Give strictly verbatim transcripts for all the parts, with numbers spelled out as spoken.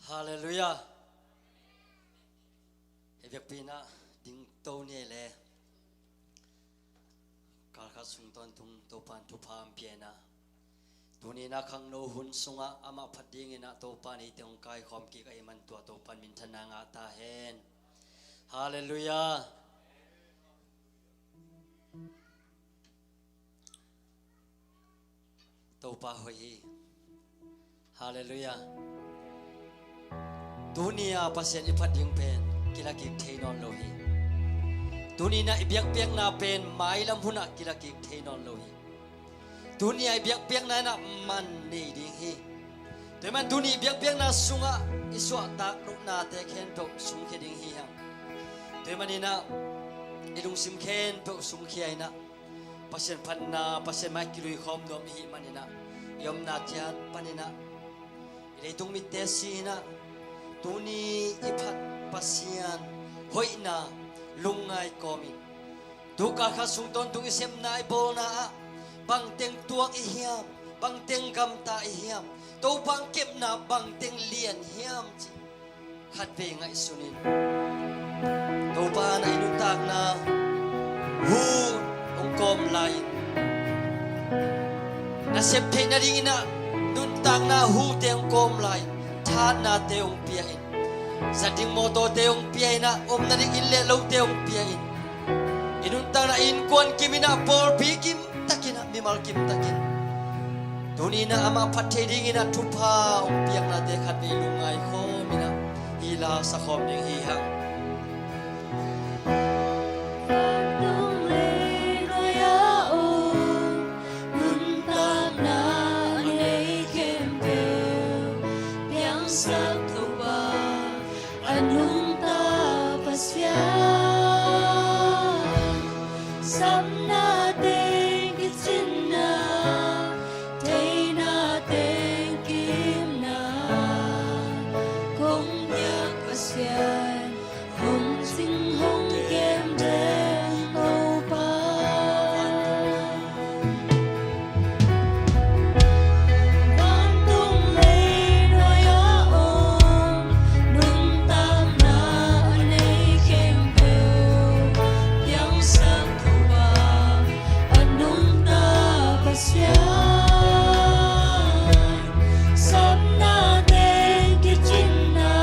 Halleluiah. Hei biakpiakna ding to ni le. Kalkhat sung tawntung Topan thupha hong pia inah, tuni inah khangno hun sungah amah phat ding inah Topan eite hong kaikhawm kik ahih man tua Topan minthanna ngah ta hen. Halleluiah. Topa hoih hi. Halleluiah. Tuni a Pasian i phat ding pen kilakik thei nawn lo hi. Tuni inah i biakpiakna pen mailam hunah kilakik thei nawn lo hi. Tuni a i biakpiakna inah man nei ding hi. Tua ahih man tuni i biakpiakna sungah i suahtak lohnate khempeuh sungkhia ding hi hang. Tua ahih man inah i lungsim khempeuh sungkhia inah Pasian phatna, Pasian mai kiluikhawm nuam i hih man inah, i omna ciat pan inah, i leitung mitte si inah, tuni i phat Pasian hoihna lungngai kawmin, tu kalkhat sung tawntung i sepna i bawlna ah bangteng tuak i hiam, bangteng gamta i hiam, Topa hong kepna bangteng lian hiam cih khatvei ngaihsun in, Topa na i nuntakna hu hong kawm lai-in, na sep theih nading inah nuntakna hute hong kawm lai-in, thahatnate hong pia in, zat ding mawtawte hong pia inah, om nading inn le lote hong pia in, i nuntakna innkuan kim inah, pawlpi kim takin ah, mimal kim takin, tuni inah amah phat thei ding inah thupha hong piaknate khatvei lungngai khawm inah hih la sakhawm ding hi hang. Vantung leinuai a om, nuntakna a nei khempeuh piangsak Topa, a nungta Pasian, sapna teng kicinna, theihna teng kiimna, kong biak Pasian, hong cing hong kem den Topa. Vantung leinuai a om, nuntakna a nei khempeuh piangsak Topa, a nungta Pasian, sapna teng kicinna,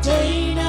theihna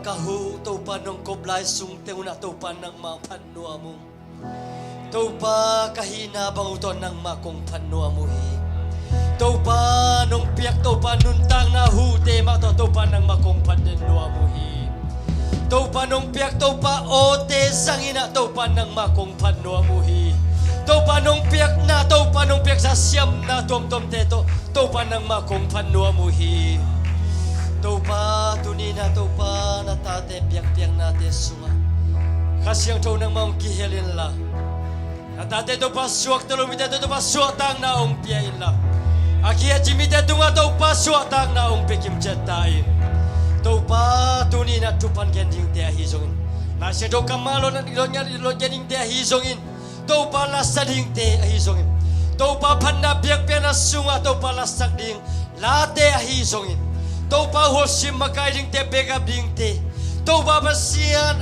Ka huh, Topa nong kop lai sung teng unah Topa nangmah phat nuam uh. Topa ka hihna bang uh tawh nangmah kong phat nuam uh hi. Topa nong piak Topa nuntakna huhte mah tawh Topa nangmah kong phat nuam uh hi. Topa nong piak Topa awte zangin ah Topa nangmah kong phat nuam uh hi. Topa nong piakna, Topa nong piaksa siamna tuamtuamte tawh Topa nangmah kong phat nuam uh hi. Topa tuni-in ah Topa na tate biakpiaknate sungah Kha Siangtho nangmah hong kihel inla, na tate Topa suakta lo mite tawh Topa suahtakna hong pia inla, a kiheci mite tungah Topa suahtakna hong pia kimciat ta in. Topa tuni-in ah thupha gen dingte ahi zongin, Lai Siangtho kammal lo na lo gen dingte ahi zongin, Topa lasa dingte ahi zongin, Topa phatna biakpiakna sungah Topa lasak ding late ahi zongin, Topa hualsim makai dingte, backup dingte, Topa Pasian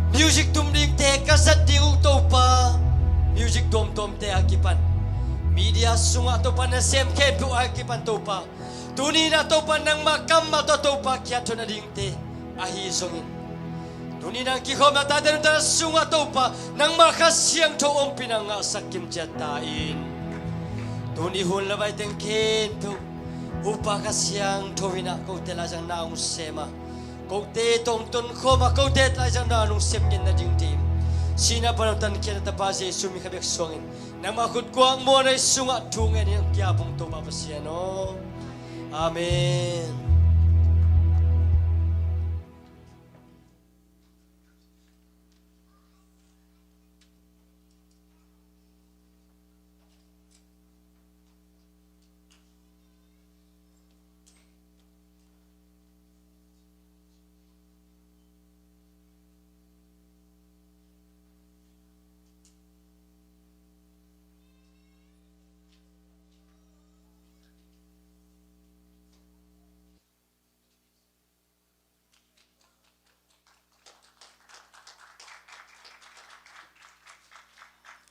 music tum dingte ka zat ding uh Topa, music tuamtuamte a kipan, media sungah Topa nasem khempeuh a kipan Topa, tuni-in ah Topa nangmah kammal tawh Topa kiat tawh na dingte ahi zongin, tuni-in ah kikhopna tate nuntakna sungah Topa nangmah Kha Siangtho ompihna ngahsak kimciat ta in. Tuni hun le vaiteng khempeuh Upa Kha Siangtho in ah kote laizang na hong sem a, kote tawh hong tonkhawm a, kote laizang na hong sem ngen nading ding, sihna pan hong tankhiatna Tapa Jesu min khat bek suangin, nangmah khut guak muanna sungah thu ngenin hong kiap ung Topa Pasian aw. Amen.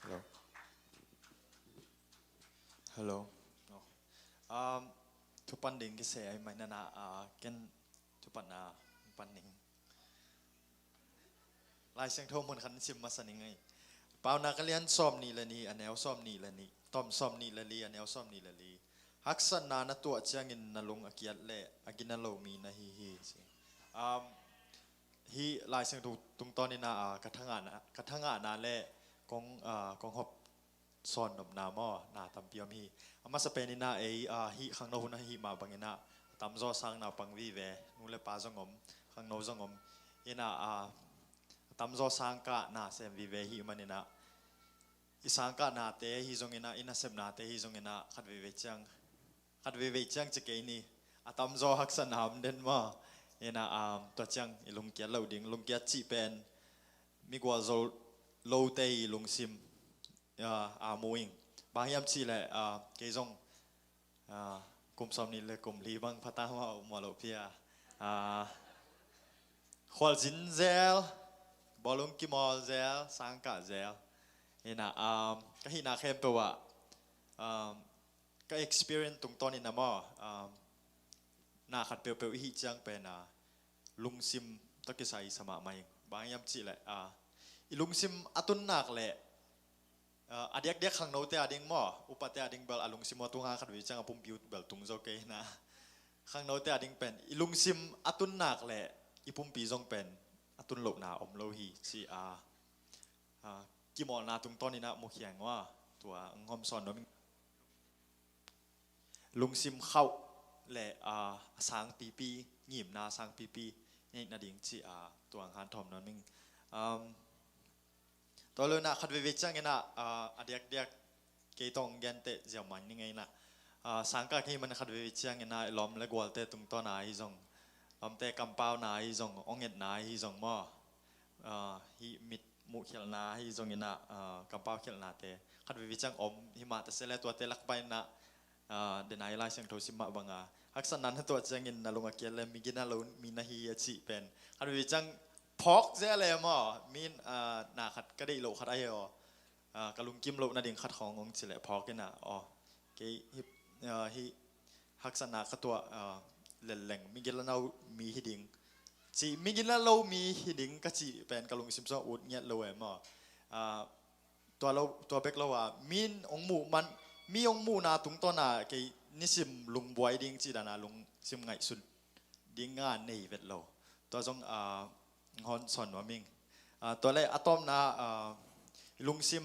Hello. Hello. Oh. Um, thupan ding kiseh ahih manin ah, uh, ken thupan, uh, pan ning. Lai Siangtho mun khat sim masa ning ei. Paunak a lian sawmnih le nih, a neu sawmnih le nih, tom sawmnih le li, a neu sawmnih le li. Haksatna na tuah ciangin na lung a kiat le a gina lo mi na hi hi, ci. Um, hih Lai Siangtho tungtawnin ah, ka thangahna, ka thangahna le kong, ah, kong hop sawn nopna maw, na tampi om hi. A masa penin ah ei, ah, hih khangno hun ahih mah bangin ah a tamzaw sang naupang vive, nu le pa zong om, khangno zong om. In ah, ah, a tamzaw sangkah na sem vive ahih manin ah, i sangkahnate hi zongin ah, i nasepnate hi zongin ah, khat veivei ciang, khat veivei ciang ci kei ni, a tamzaw haksatna om den maw. In ah, um, tua ciang i lungkiat loh ding, lungkiat cih pen mi gualzo lote i lungsim, ah, a mu ing. Bang hiam cih leh, ah, kei zong, ah, kum sawmnih le kum li bang pha ta maw, muah loh pia. Ah, khualzin zel, bawlung kimawl zel, sangkah zel. In ah, um, ka hihna khempeuh ah, um, ka experience tungtawnin ah maw, um, na khat peuhpeuh i hih ciang pen, ah, lungsim tawh kisai sa mahmah ing. Bang hiam cih leh, ah, i lungsim a tun nak leh, ah, a diakdiak khangnote a ding maw, upate a ding bel a lungsim uh a tung a, khat veivei ciang a pumpi uh bel tung zo kei na. Khangnote a ding pen i lungsim a tun nak leh i pumpi zong pen a tun lohna om lo hi, ci a, ah, kimawlna tungtawnin ah mukhia ing uh a, tua hong hawmsawn nuam ing. Lungsim khauh le, ah, a sangpipi, ngimna a sangpipi neih nading ci a, tua hong hanthawm nuam ing. Um, tua lo in ah khat veivei ciangin ah, ah, a diakdiak kei tawh hong genteh ziau mai ning ei in ah, ah, sangkah ka hih man khat veivei ciangin ah i lawm le gualte tungtawna ahi zong, lawmte kampauna ahi zong, awngetna ahi zong maw, ah, hih mit muh khialhna ahi zongin ah, ah, kampau khialhnate khat veivei ciang om hi mah ta se leh, tuate lak panin ah, ah, denai Lai Siangtho sim mah banga, haksatna na tuah ciangin na lung a kiat le mi gina lo mi na hi a cih pen khat veivei ciang phawk zel e maw. Min, ah, na khat ka deih loh khat ahi aw. Ah, ka lungkim loh nading khat khawng hong ci leh phawk in ah, aw, kei hih, ah, hih haksatna ka tuah, ah, lelleng mi gina lo mi hi ding, Cih migina lo mi hi ding ka cih pen ka lungsim sungah ut ngiat lo e maw. Ah, tua lo, tua bek lo a, min hong muh man, mi hong muhna tungtawn a kei nisim lungbuai ding cih dan a lungsim ngaihsun ding a nei vet lo. Tua zong, ah, hong hon sawn nuam ing. Ah, tua leh a tawpna, ah, i lungsim,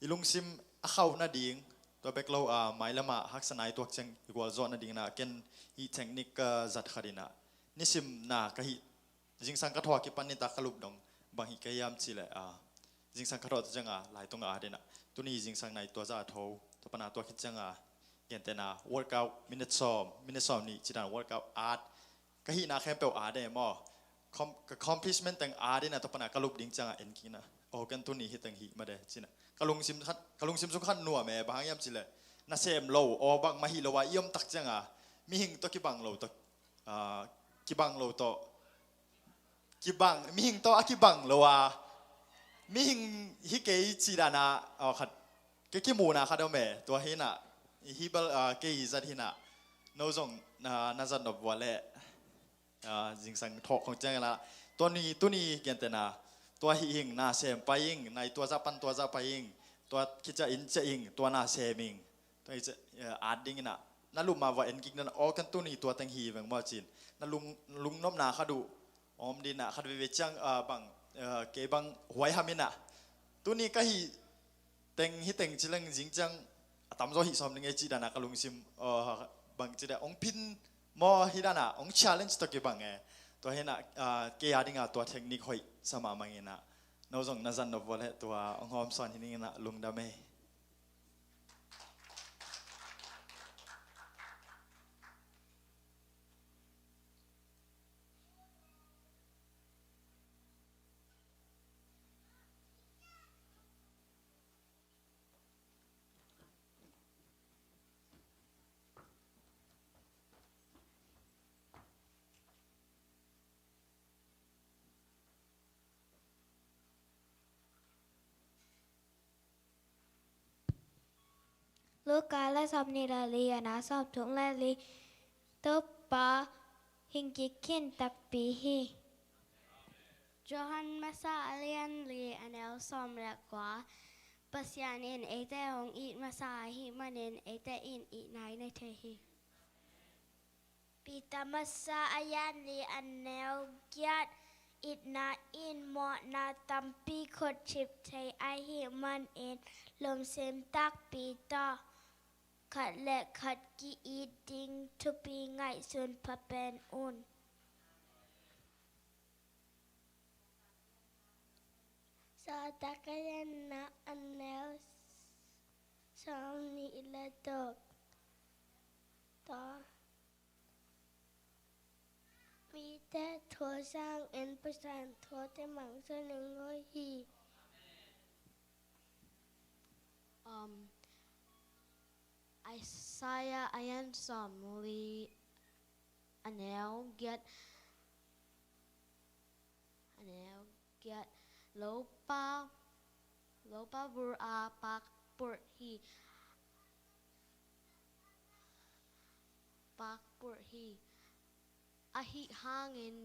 i lungsim a khauh nading, tua bek lo, ah, mailam ah haksa nai tuak ciang i gualzawh nading in ah ken hih technique ka zat khat in ah, nisim na ka hih, zingsang ka tho a kipan nitak ka lup dong bang hih ka hiam cih leh, ah, zingsang ka tho ciang a, Laitung a at in ah, tuni zingsang nai tua za a tho, tua pan a tua khit ciang a, gentehna workout, minute sawm, minute sawm nih cih dan workout at ka hihna khempeuh at e maw. Com-, ka accomplishment teng at in ah, tua pan a ka lup ding ciang a en kik in ah, oh, ken tuni hih teng hih mah de cih in ah ka lungsim khat, ka lungsim sung khat nuam e, bang hang hiam cih leh nasem lo, oh, bangmah hih lo a i om tak ciang a, mihing tawh kibang lo tawh, ah, kibang lo tawh, kibang, mihing tawh a kibang lo a, mihing hi kei cih dan a, oh, khat, kei kimuhna khat om e, tua hi in ah, hih bel, ah, kei zat hi in ah, no zong na, na zat nop vua leh, ah, zingsang thawh khong ciang in ah, tua ni, tuni gentehna, tua hih ing, nasem pai ing, nai tua za pan tua za pai ing, tua khit ciang in ciah ing, tua nasem ing. Tua hi ciang, eh, at ding in ah, na lup ma vua en kik in ah, oh, ken tuni tua teng hi veng maw cih in. Na lung, lungnopna khat uh om ding in ah, khat veivei ciang, ah, bang, eh, kei bang huaiham in ah, tuni ka hih teng, hih teng ci leng zing ciang a tamzaw hih sawm ding e cih dan a ka lungsim, ah, bang ci leh hong phin maw, hih dan a hong challenge tawh kibang e. Tua hi in ah, ah, kei a ding a tua technique hoih sa mahmah ing in ah, no zong na zat nop vua leh tua hong hawm sawn hi ning in ah, lungdam e. Luka a lian sawmnih le li, a neu sawmthum le li. Topa hing kik khin takpi hi. Johan masa a lian li, a neu sawm le kua. Pasian in eite hong it masa ahih manin eite in it nai na thei hi. Peter masa a lian li, a neu giat. Itna in mawhna tampi khutcip thei ahih manin lungsim takpi tawh khat le khat ki-it ding thupi ngaihsun pha pen un. Sawltak a lian nga, a neu sawmnih le tawp. Tua mite thu sangin Pasian thu tawh mangsa ning uh hi. Um, Isaiah a lian sawmli, a neu giat, a neu giat. Lopa, lopa vur a pak purh hi. Pak purh hi. Ahih hangin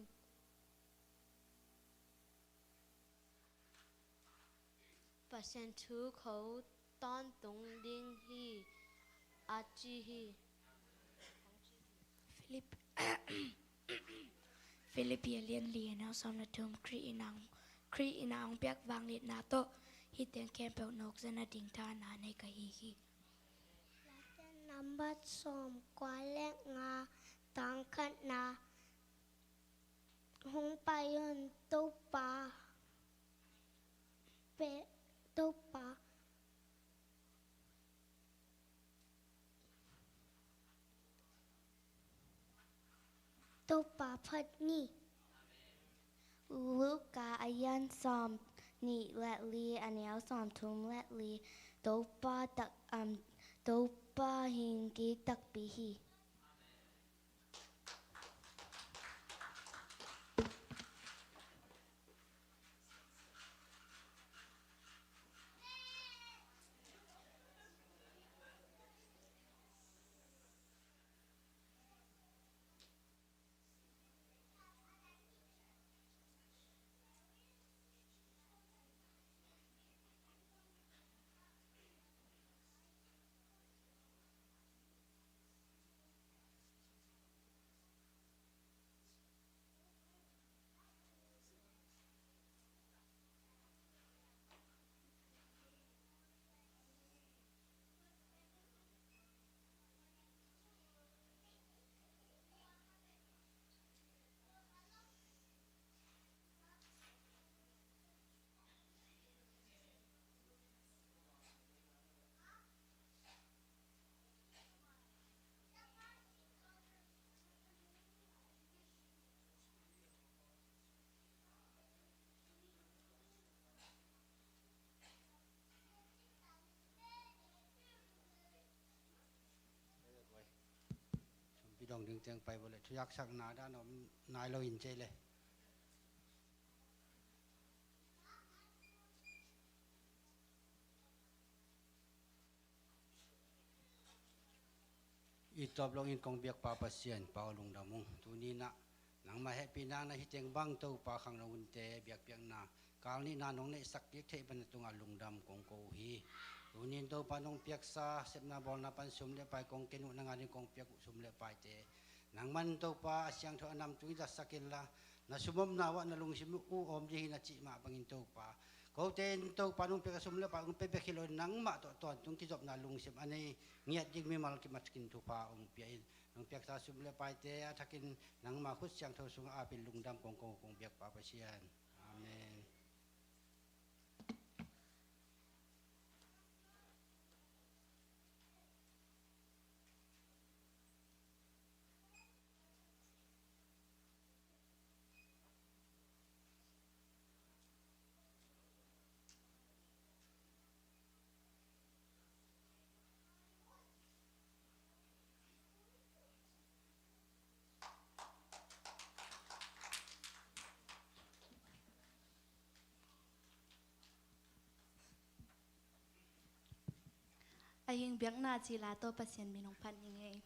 Pasian thu ko tawntung ding hi, a ci hi. Filip-, Filipi a lian li, a neu sawm le thum. Khrih in a, Khrih in a hong piak vangliatna tawh hih teng khempeuh nop zaw nading thahatna nei ka hi hi. Late nambat sawm kua le nga, tang khatna. Hong pai un, Topa pe-, Topa, Topa phat ni. Luka a lian sawmnih le li, a neu sawmthum le li. Topa tak, um, Topa hing kik takpi hi. Dong ding teng pai bo le, thuyaksakna dan om nai lo in cei le. I tawp lo in kong biakpa Pasian, Pa aw lungdam ung. Tuni-in ah nangmah hehpihna na hi teng bang Topa khangno hunte biakpiakna kal nihna nong neihsak kik theih pan na tungah lungdam kong ko uh hi. Tuni-in Topa nong piaksa sepna bawlna pan sum le pai kong ken uh, nang ading kong piak uh sum le paite nangman Topa a siangtho a nam tung in zatsak inla, na sum omna uah na lungsim uh om ding hi na cih mah bangin Topa, kote in Topa nong piak a sum le pai kong pia bek hi lo in nangmah tawh tawntung kizopna lungsim a nei ngiat ding mimal kimat kin thupha ong pia in, nong piaksa sum le paite a thakin nangmah khut siangtho sungah apin lungdam kong ko, kong biakpa Pasian. Amen. A hing biakna cila tawh Pasian min hong phat ning ei.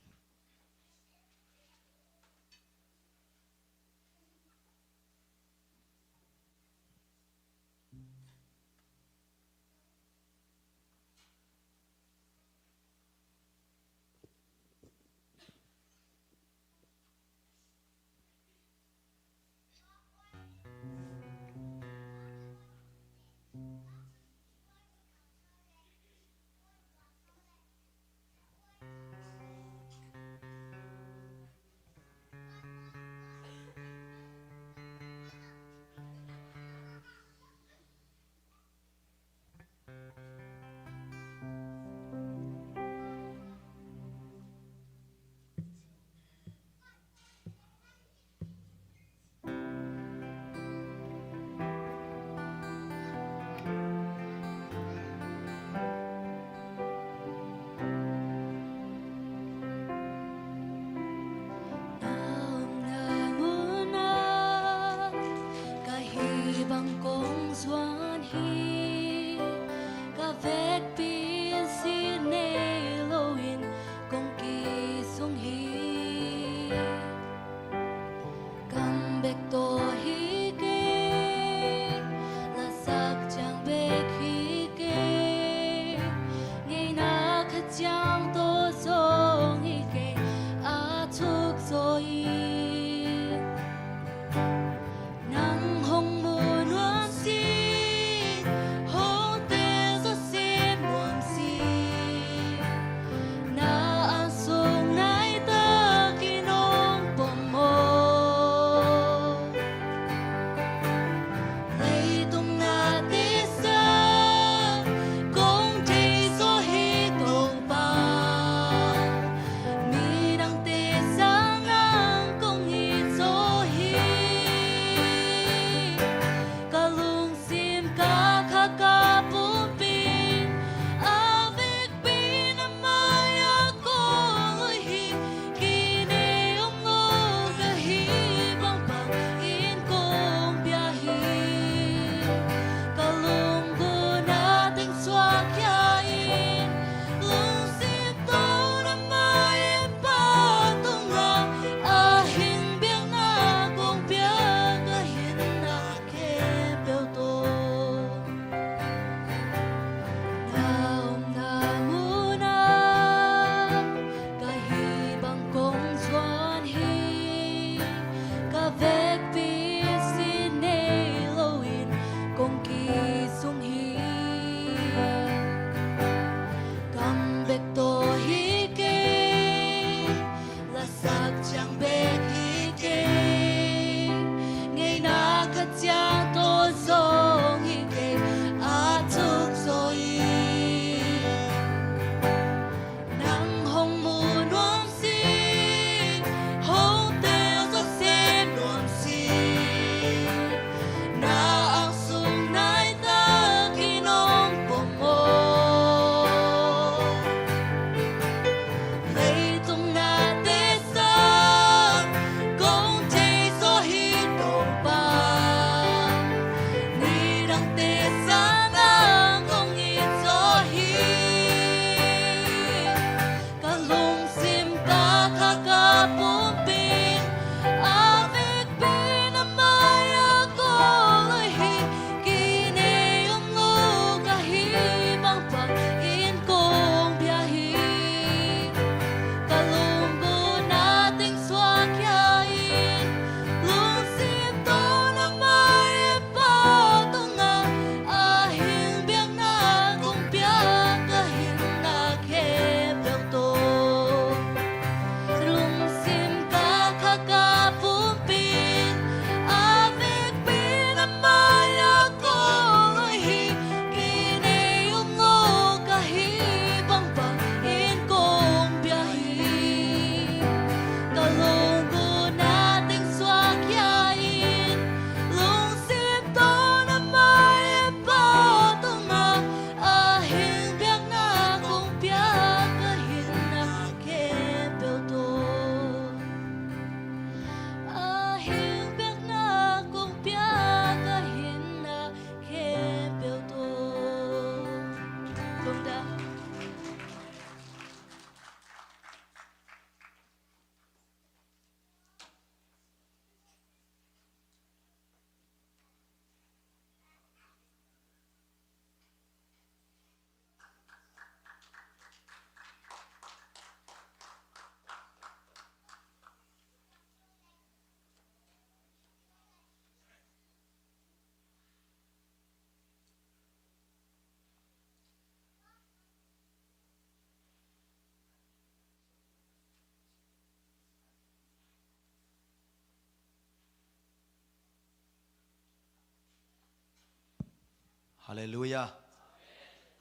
Halleluiah.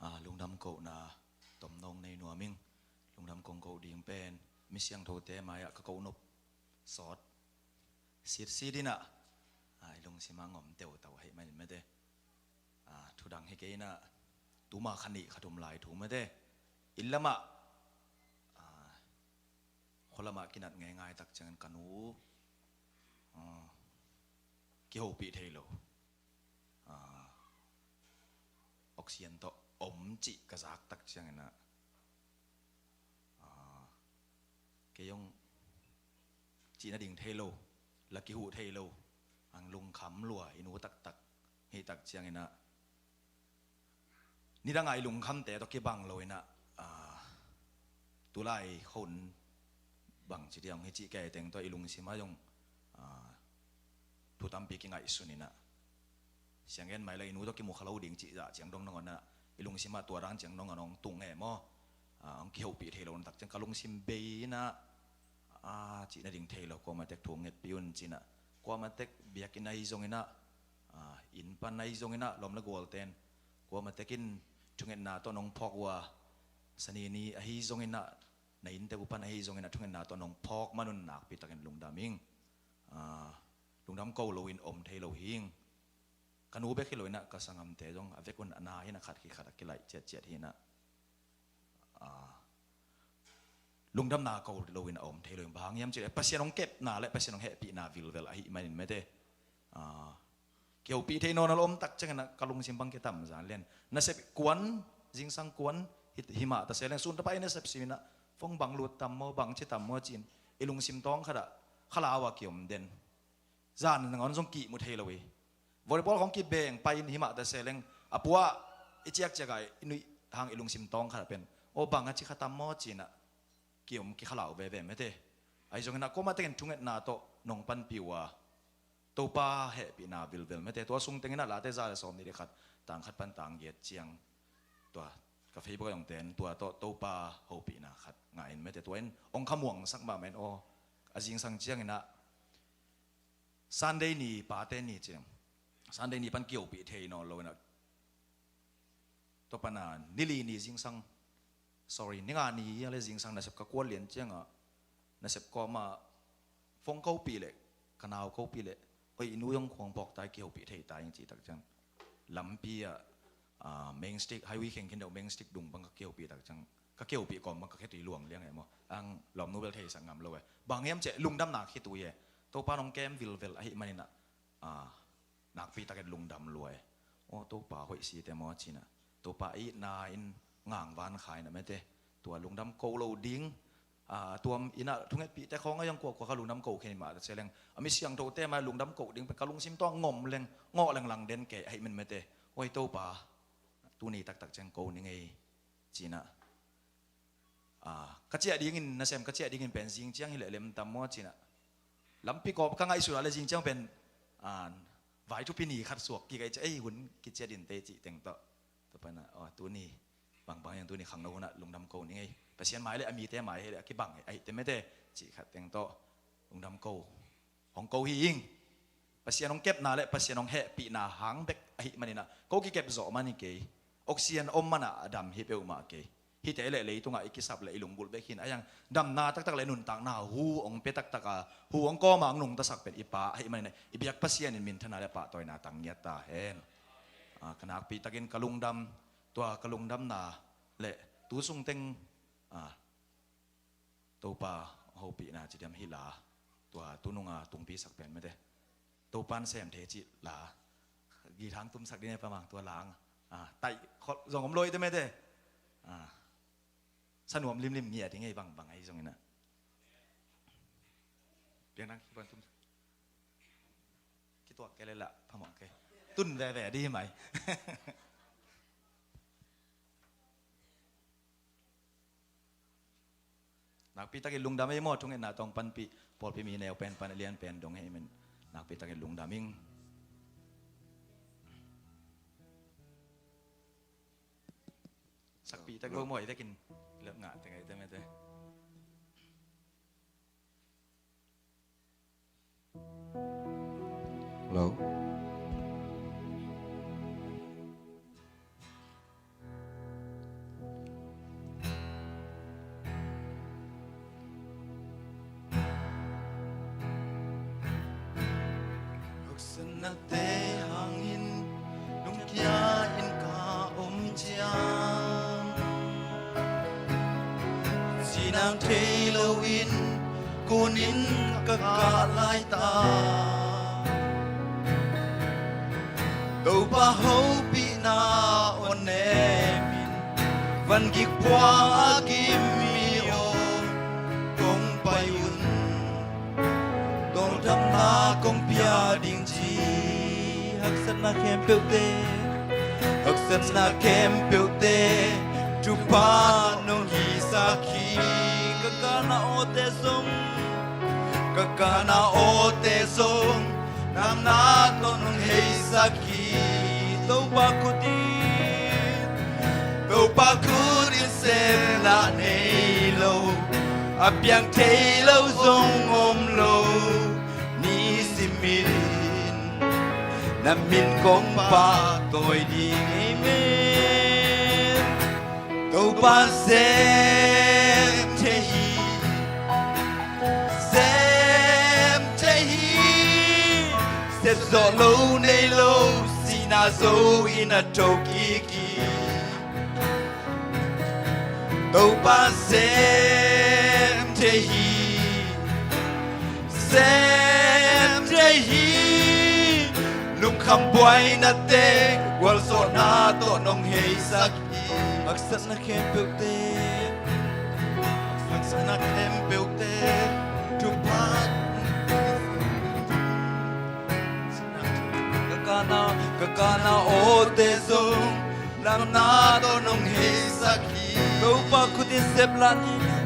Ah, lungdam kohna tomnong nei nuam ing. Lungdam kong koh ding pen mi siangthote mai-ah ka koh nop sawt sitsit inah, ah, i lungsimah ngom teutau ahih manin mete. Ah, thudang hi kei inah, tuma kha nih kha thum lai thu mete. Inn lamah, ah, khua lamah kinat ngeingai tak ciangin ka nu, ah, kihopih thei lo. Ah, oxygen tawh om cih ka zak tak ciangin ah, ah, kei zong cih nading thei lo, la kihuh thei lo, ang lungkham lua i nu taktak hih tak ciangin ah, nidang a i lungkhamte tawh kibang lo inah, ah, tulai khon bangci diam hi cih kei teng tawh i lungsimah zong, ah, thu tampi kingaihsun inah, siang gen mai la i nu tawh kimu kha lo ding cih zah ciang dong nangawn ah, i lungsimah tua dan ciang dong a nong tung e maw? Ah, hong kihopih thei lo na tak ciang ka lungsim bei inah, ah, cih nading thei lo, kuamah tek thu hong ngetpih un cinah, kuamah tek biakinn ahi zong inah, ah, inn pan ahi zong inah, lawm le gualten kuamah tekin thungetna tawh nong phawk uh a, sanini ahi zong inah, na innte uh pan ahi zong inah thungetna tawh nong phawk man un nakpi takin lungdam ing. Ah, lungdam ko loin om thei lo hi ing. Ka nu bek hi lo inah ka sangamte zong a vek un a na hi inah khat khi khat a kilaih ciatciat hi inah, ah, lungdamna ko loin a om thei lo in bang hang hiam cih leh Pasian hong kepna le Pasian hong hehpihna vilvel ahih manin mete. Ah, kihopih thei nawn a la om tak ciangin ah ka lungsim bang kitam zan lian. Nasep kuan, zingsang kuan hi, hi mah ta se leng, sun tapa i nasep sim inah, phone bang lut tam maw, bang ci tam maw ci-in i lungsim tawng khat ah khalau a kiom den. Zan nangawn zong kihmu thei lo hi. Volleyball khawng kibeng pai in hi mah ta se leng, a pua i ciakciak a i nuih hang i lungsim tawng khat ah pen, aw, bang a ci kha tam maw ci-in ah kiom kikhalau veve mete. Ahi zongin ah kuamah tekin thungetna tawh nong panpih uh a, Topa hehpihna vilvel mete. Tua sung teng inah Late za le sawmnih le khat, tang khat pan tang giat ciang, tua ka Facebook a zong ten tua tawh Topa hopihna khat ngah in mete. Tua in hong khamuangsak mahmah in aw, a zingsang ciangin ah Sunday ni, pate ni ciang, Sunday ni pan kihopih thei nawn lo inah, tua pan a ni li ni zingsang, sorry, ni nga ni a le zingsang nasep ka kuan lian ciangah nasep kawmah phone ko pih leh, ka nau ko pih leh, oi, i nu zong khuang phawk ta, i kihopih thei ta ing cih tak ciang, lampi ah, ah, Main Street, highway kheng khin deuh Main Street dung bang ka kihopih tak ciang, ka kihopih kawm bang ka khetui luang liang e maw. Ang lawmnu bel theisak ngam lo e. Bang hiam cih leh lungdamna khitui e. Topa nong kem vilvel ahih manin ah, ah, nakpi takin lungdam lua e. Aw, Topa hoih si te maw ci-in ah, Topa itna in ngangvan kha inah mete. Tua lungdam ko lo ding, ah, tua inah thungetpihte khawng a zong kuakua kha lungdam ko khin mah ta se leng, a mi siangthote mai lungdam ko ding pen ka lungsim tawh a ngom leng, ngawh leng lang den kei ahih manin mete. Oi Topa, tuni taktak ciang ko ni ngei ci-in ah, ah, ka ciah dingin, nasem ka ciah dingin pen zing ciang hi leh lem tam maw ci-in ah, lampi kawm ka ngaihsut a le zing ciang pen, ah, vai thupi ni khat suak kik a, i ciah ei hun kiciat in te cih teng tawh, tua pan ah, aw, tuni bangbang hiang, tuni khangno hun ah lungdam ko ni ngei. Pasian mai le a mite mai hi leh a kibang ahih te mete cih khat teng tawh lungdam ko hong ko hi ing. Pasian hong kepna le Pasian hong hehpihna hang bek ahih manin ah ko kikep zawh man hi kei. Oxygen om man ah a dam hi peuhmah kei. Hihte le leitungah i kisap le i lunggulh bek hi-in, a hiang damna taktak le nuntakna hu hong pia taktak a, hu hong kawm a hong nungtasak pen i Pa ahih manin ah, i biak Pasian in minthana le pahtawina tang ngiat ta hen. Ah, ka nakpi takin ka lungdam, tua ka lungdamna le tu sung teng, ah, Topa hopihna ci diam hi la, tua tunung a tungpi sak pen mete. Topa in sem thei cih la, githang tumsak ding e Pa Mang, tua la, ah, taih khol zong om lo i te mete. Ah, sa nuam limlim ngiat ding e, bangbang ahi zongin ah. Piang nang kipan tum. Kituak kei le lah phamawh kei. Tun veve dih mai. Nakpi takin lungdam ei maw, thungetna tawh hong panpih pawlpi mi neu pen pan a lian pen dong hei men. Nakpi takin lungdam ing. Sakpih tek lo maw, i vekin lep ngah teng ei te mete. Hello. Nate hangin lungkia in ka om ciang, cinang thei loin kunin ka kah lai ta. Topa hopihna aw nemin, van gik pua a gim mi aw, kong pai un. Tawldamna kong pia ding ci. Haksatna khempeuhte, haksatna khempeuhte, Topa nong hisak hi. Ka kana awte zong, ka kana awte zong, nang na tawh nong heisak hi. Topa khut in, Topa khut in sem lah nei lo, a piang thei lo zong om lo. Nisimin na min kong pahtawi ding. Amen. Topa sem thei hi, sem thei hi. Sep zawh lo nei lo, sihna zo in a thokik hi. Topa sem thei hi, sem thei hi. Lungkham buainate, gualzawhna tawh nong heisak hi. Haksatna khempeuhte, haksatna khempeuhte, Topa, ka kana, ka kana awte zong, lamna tawh nong heisak hi. Topa khut in sem lah nei lo,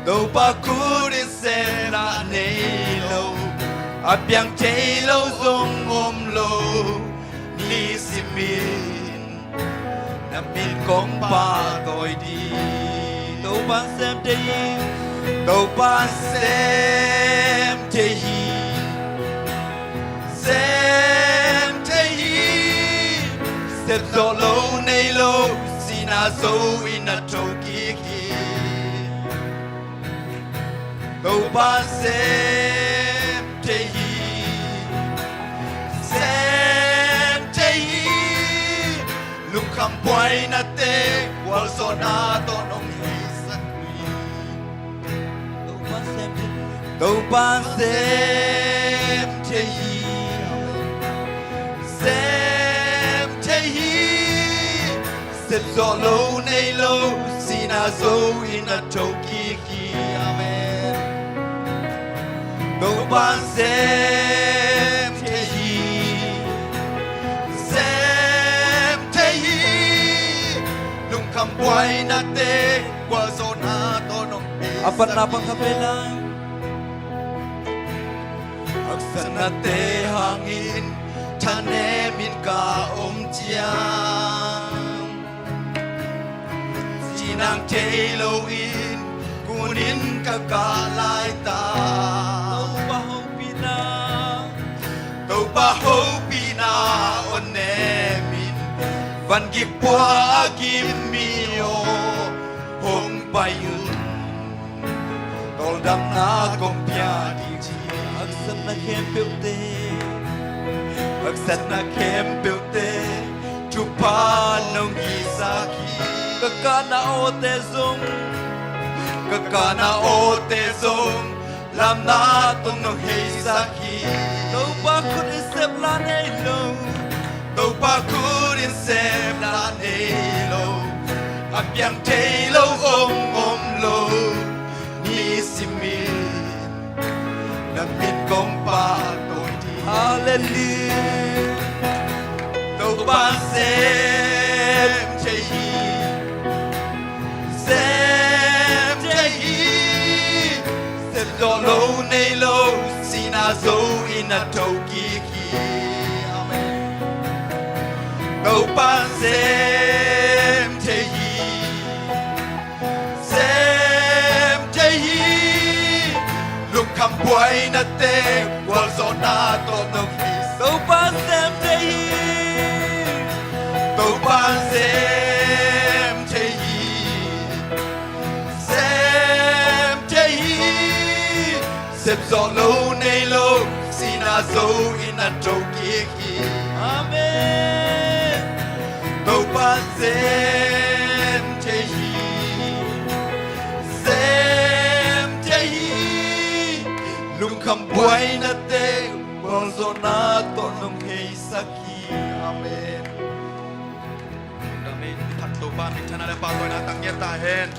Topa khut in sem lah nei lo, a piang thei lo zong om lo. Nisimin na min kong pahtawi ding. Topa sem thei hi, Topa sem thei hi, sem thei hi. Sep zawh lo nei lo, sihna zo in a thokik hi. Topa sem thei hi, sem thei hi. Lungkham buainate, gualzawhna tawh nong heisak hi. Topa sem thei hi, Topa sem thei hi, sem thei hi. Sep zawh lo nei lo, sihna zo in a thokik hi. Amen. Topa sem thei hi, sem thei hi. Lungkham buainate, gualzawhna tawh nong heisak hi. A patna pang kha pei lai. Haksatnate hangin thanemin ka om ciang, cinang thei loin kunin ka kah lai ta. Topa hopihna, Topa hopihna aw nemin, van gik pua a gim mi aw, hong pai un. Tawldamna kong pia ding ci. Haksatna khempeuhte, haksatna khempeuhte, Topa nong hisak hi. Ka kana awte zong, ka kana awte zong, lamna tawh nong heisak hi. Topa khut in sem lah nei lo, Topa khut in sem lah nei lo, a piang thei lo hong om lo. Nisimin na min kong pahtawi ding. Halleluiah. Topa sem thei hi, sem thei hi. Sep zawh lo nei lo, sihna zo in a thokik hi. Amen. Topa sem thei hi, sem thei hi. Lungkham buainate, gualzawhna tawh nong heisak. Topa sem thei hi, Topa sem thei hi, sem thei hi. Sep zawh lo nei lo, sihna zo in a Tho kik hi. Amen. Topa sem thei hi. Sem thei hi. Lungkham buainate gualzawhna tawh nong heisak hi. Amen. Amen. Topa minthanna le pahtawina tang ngiat ta hen.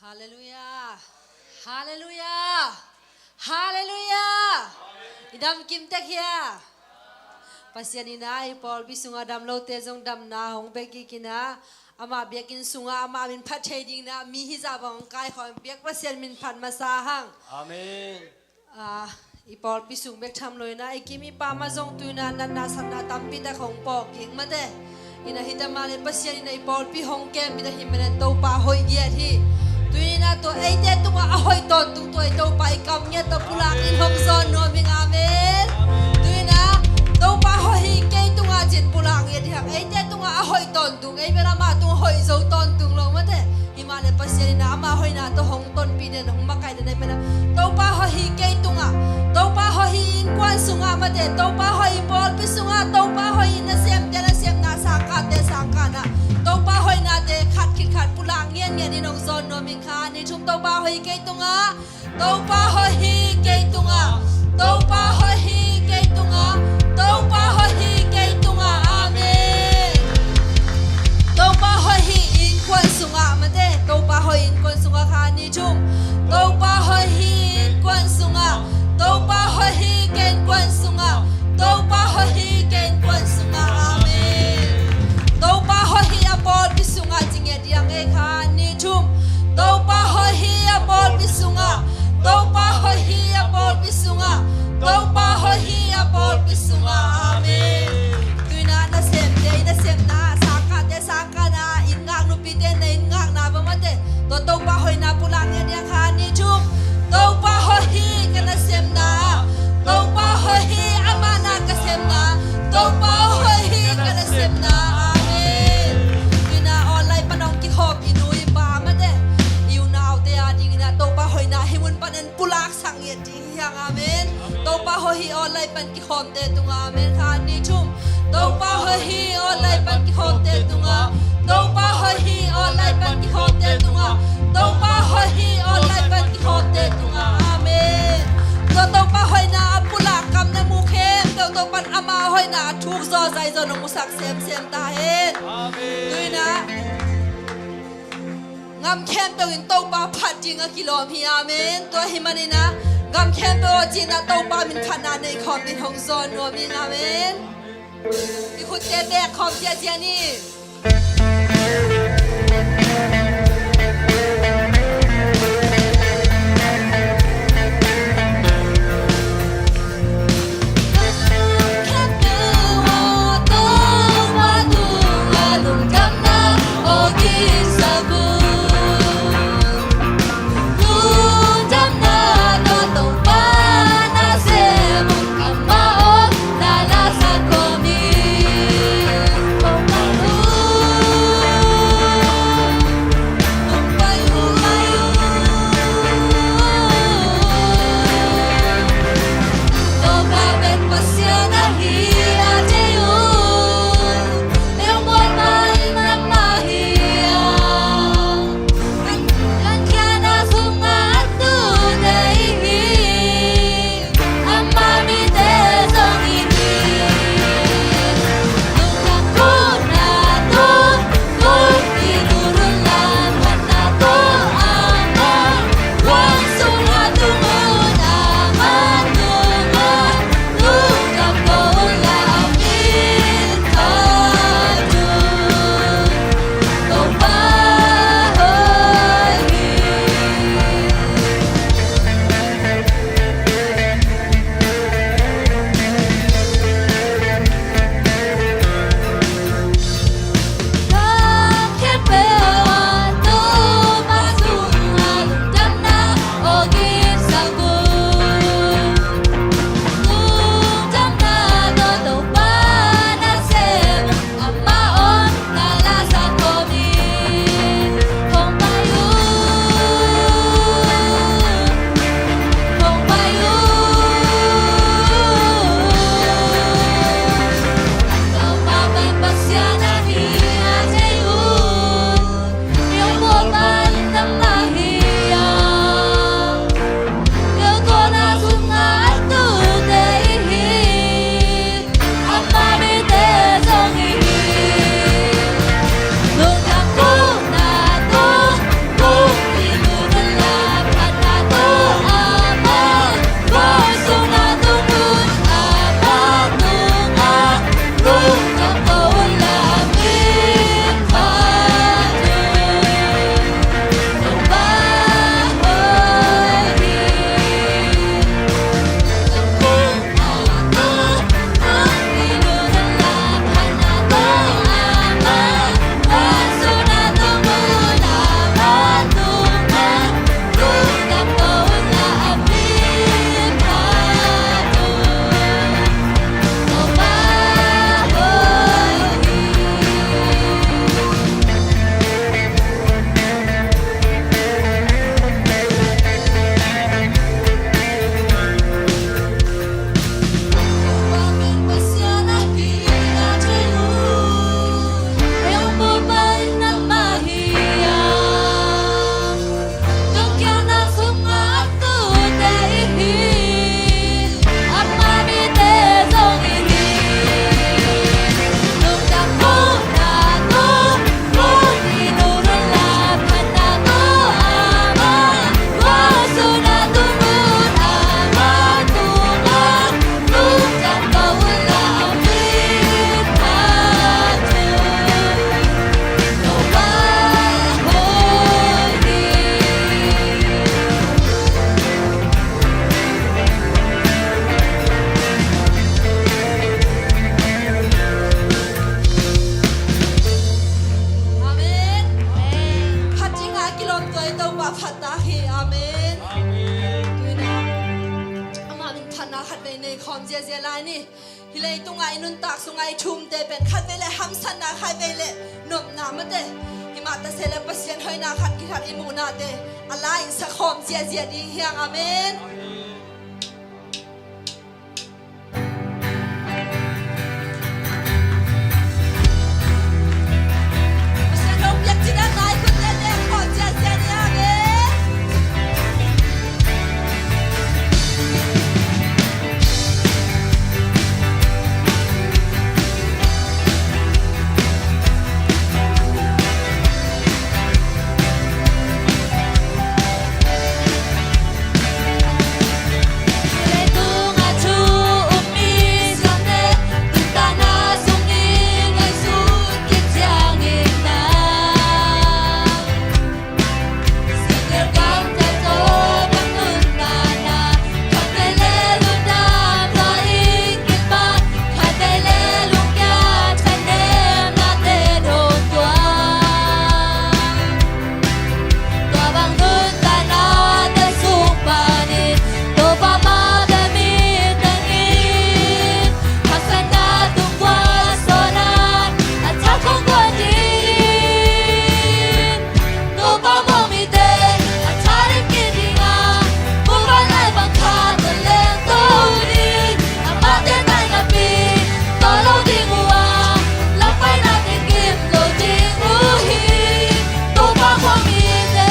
Halleluiah. Halleluiah. Halleluiah. I dam kim tek hia? Pasian in ah i pawlpi sungah dam lote zong damna hong pia kik in ah, amah biakinn sungah amah min phat thei dingin ah mi hizah bang hong kaikhawm piak Pasian min phat masa hang. Amen. Ah, i pawlpi sung bek tham lo in ah, i kim i pam ah zong tu in ah natna satna tampi tak hong pawk kik mate. In ah hi ta mah leh Pasian in ah i pawlpi hong kem bit ahih manin Topa hoih ngiat hi. Tu in ah tua eite tungah a hoih tawntung tua i Topa i kam ngiat tawh pulak in hong zawn nuam ing. Amen. Tu in ah Topa hoih hi kei tungah cin pulak ngiat hi hang, eite tungah a hoih tawntung, ei bel amah tungah hoih zo tawntung lo mate. Hi mah leh Pasian in ah ama hoihna tawh hong tonpih den, hong makaih den ahih manin ah, Topa hoih hi kei tungah, Topa hoih hi innkuan sungah mate, Topa hoih hi pawlpi sungah, Topa hoih hi nasemte nasemna, sangkahte sangkahna, Topa hoihnate khat khit khat pulak ngiatngiat in hong zawn nuam ing. Khat, nih, thum. Topa hoih hi kei tungah. Topa hoih hi kei tungah. Topa hoih hi kei tungah. Topa hoih hi kei tungah. Amen. Topa hoih hi innkuan sungah mate. Topa hoih innkuan sungah. Khat, nih, thum. Topa hoih hi innkuan sungah. Topa hoih hi kei innkuan sungah. Topa hoih hi kei innkuan sungah. Amen. Topa hoih hi a pawlpi sungah ci ngiat diang ei. Khat, nih, thum. Topa hoih hi a pawlpi sungah. Topa hoih hi a pawlpi sungah. Topa hoih hi a pawlpi sungah. Amen. Tu in ah nasemte i nasemna, sangkahte sangkahna, inn ngak nupite na inn ngakna bang mate, tua Topa hoihna pulak ngiat diang. Khat, nih, thum. Topa hoih hi ka nasemna. Topa hoih hi amah na ka semna. Topa hoih hi ka nasemna. Amen. Tu in ah online pan hong kikhawm i nu i pa mate, i unaute a dingin ah Topa hoihna hih mun panin pulaksak ngiat ding hi hang. Amen. Topa hoih hi online pan kikhawmte tungah. Amen. Khat, nih, thum. Topa hoih hi online pan kikhawmte tungah. Topa hoih hi online pan kikhawmte tungah. Topa hoih hi online pan kikhawmte tungah. Amen. Tua Topa hoihna a pulak kam na mu khempeuh Topa'n ama hoihna a thuk zaw zai zaw nong musak semsem ta hen. Amen. Tu in ah gam khempeuh in Topa phat ding a kilawm hi. Amen. Tua ahih manin ah gam khempeuh ah ci-in ah Topa min phatna nei khawm dingin hong zawn nuam ing. Amen. I khutte bek khawm ziahziah ni. Te lai ni, hih leitungah i nuntak sungah i thumte pen khatvei le hamsatna, khatvei le nopna mate, himah ta se le Pasian hoihna khat kithat i muhnate a la in sakhawm ziahziah ding hi hang. Amen. Tua bang nuntakna te sung panin Topa mah bek mi tengin haksatna tung guan sawna a thak hong guan dingin Topa mawng mite a tha ding kik ding a, muvanlai bang khat tawh leng to ding, amahte tainapi tawh lo ding uh a, lampai nak ding gim lo ding uh hi. Topa mawng mite.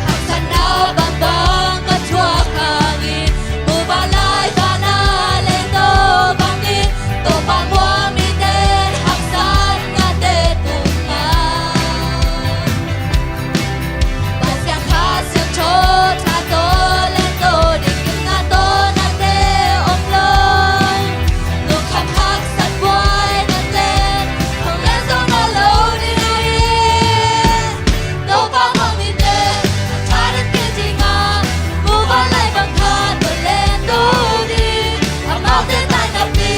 Haksatna bangbang ka thuak hangin, muvanlai tana leng to bangin, Topa mawng mite haksatnate tungah Pasian Kha Siangtho tha tawh leng to ding, gimna tawnate om lo. Lungkham haksat buainate hong leng zo nawn lo ding hi. Topa mawng mite a tha ding kik ding a, muvanlai bang khat tawh leng to ding, amahte tainapi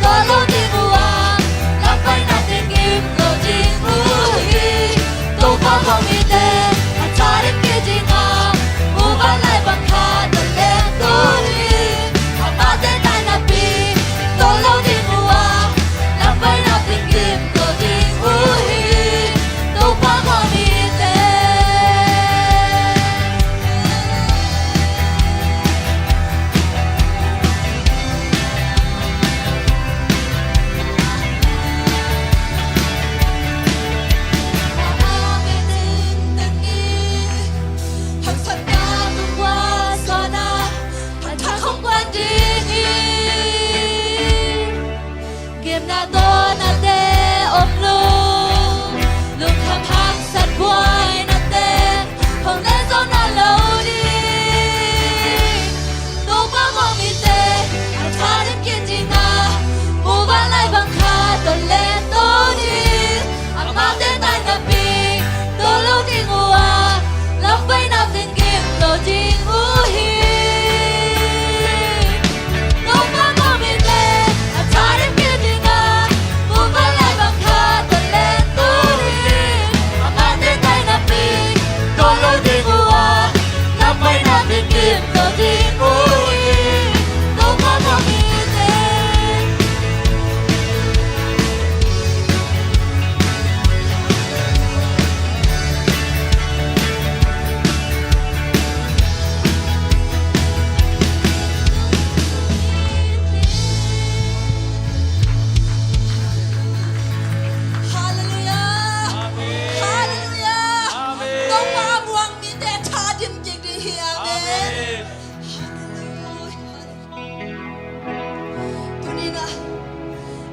tawh lo ding uh a, lampai nak ding gim lo ding uh hi. Topa mawng mite a tha ding kik ding a, muvanlai bang khat tawh leng to ding, amahte tainapi tawh lo ding uh a, lampai nak ding gim lo ding uh hi. Topa mawng mite. Haksatna tung guan sawna a thak hong guan ding hi. Gimna tawnate om lo. Lungkham haksat buainate hong leng zo nawn lo ding. Topa mawng mite a tha ding kik ding a, muvanlai bang khat tawh leng to ding, amahte tainapi tawh lo ding uh a, lampai nak ding gim lo ding uh hi. Topa mawng mite a tha ding kik ding a, muvanlai bang khat tawh leng to ding, amahte tainapi tawh lo ding uh a, lampai nak ding gim lo ding uh hi. Topa mawng mite. Halleluiah. Amen. Halleluiah. Amen. Topa mawng mite tha dim kik ding hi. Amen. Amen. Halleluiah. Tuni-in ah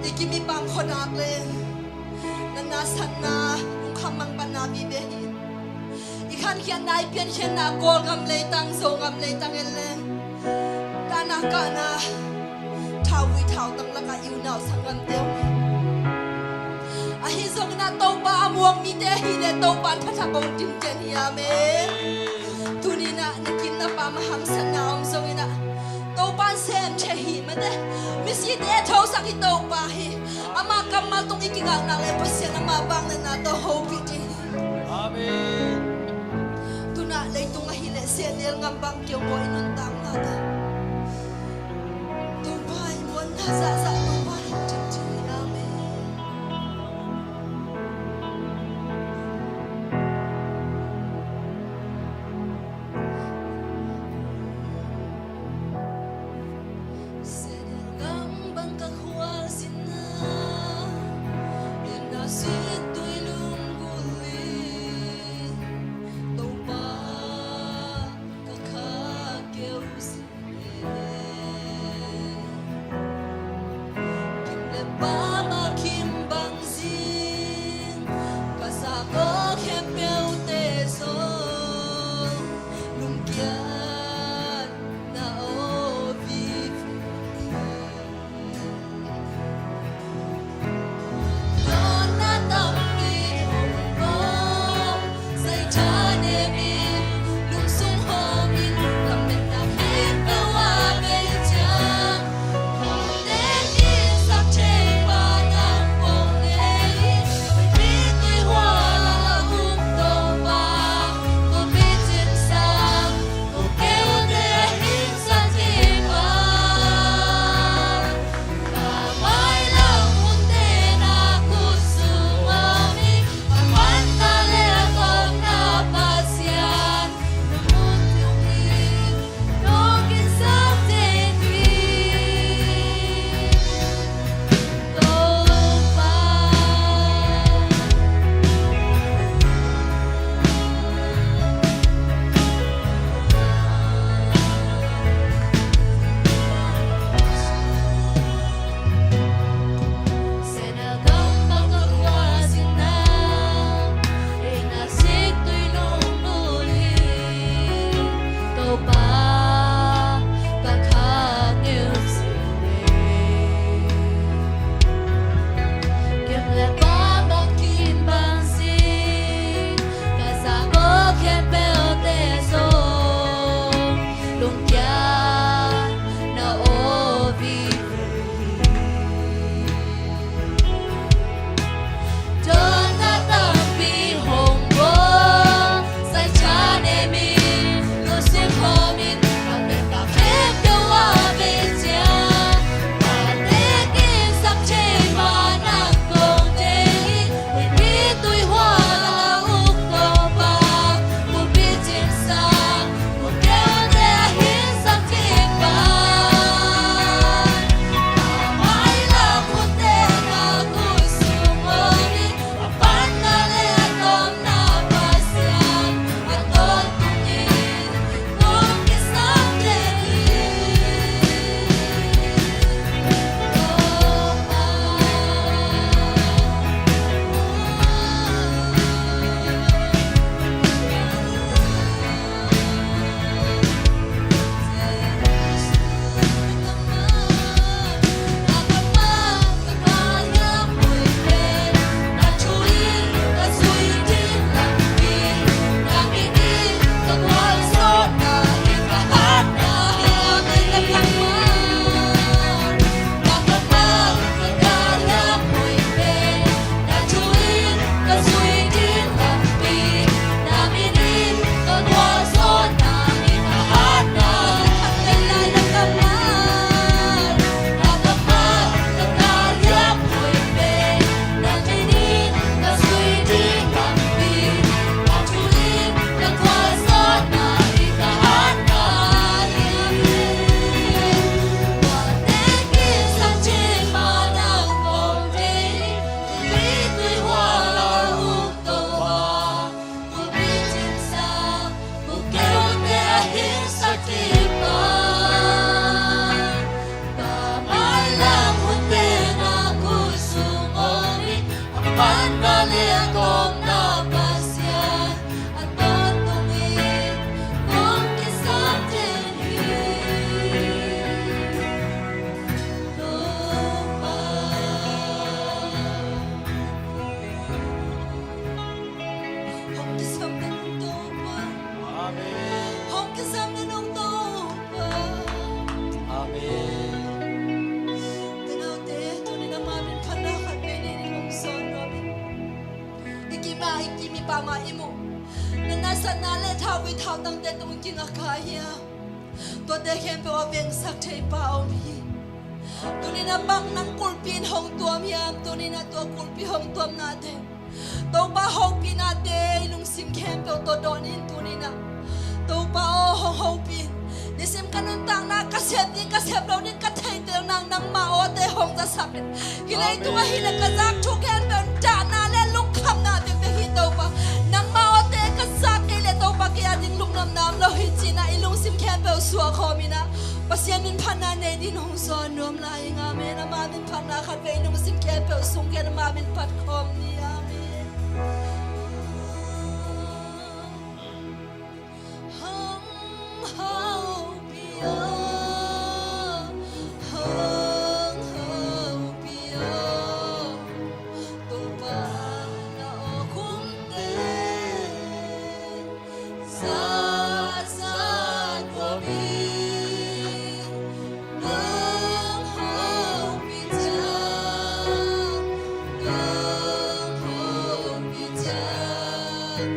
i kim i pam khuanak le natna satna, lungkham mangpanna vive hi. I khankhiatna, i piankhiatna, Kawlgam leitang, Zogam leitang en leng, dahna kahna, thauvui thautang lakah i unau sanggamte om hi. Ahi zongin ah Topa a muang mite ahih leh Topa in phatah kong timcian hi. Amen. Tuni-in ah na kim na pam a hamsatna om zongin ah Topa in sem thei hi mate. Misite a thosak hi Topa hi. Ama kammal tung i kingakna leh Pasian ama vangliatna tawh hopih ding hi. Amen. Tu-in ah leitung ahih leh sehnel ngam bang kiau maw i nuntakna tawh. Topa i muanna zahzah Topa in hong cimcim hi. Amen. Sehnel ngam bang ka khualzinna, na situi lunggulh in Topa ka kha keu zing e. Satna le thauvui thautangte tung kingak kha hiam? Tuate khempeuh a vengsak thei pa om hi. Tuni-in ah bang nang kulhpi in hong tuam hiam? Tuni-in ah tua kulhpi hong tuamnate, Topa hopihnate i lungsim khempeuh tawh dawn in tuni-in ah. Topa aw, hong hopih in. Nisim ka nuntakna ka sep ding ka sep lo ding ka theih tel nang, nangmah awte hong zasak in. Hih leitung ah hi leh ka zak thu khempeuh dahna le lungkhamna bekbek hi Topa. Nangmah awte ka zak kei leh Topa kei a ding lungnuamna om lo hi ci-in ah i lungsim khempeuh suahkhawm in ah Pasian min phatna nei dingin hong zawn nuam lai ing. Amen. Ama min phatna khatvei i lungsim khempeuh sung khempeuh ama min phat khawm ni. Amen. Hong hopih aw, hong hopih aw, Topa na awkhumte zahzah kawmin nang hopih ciat, nang hopih ciat.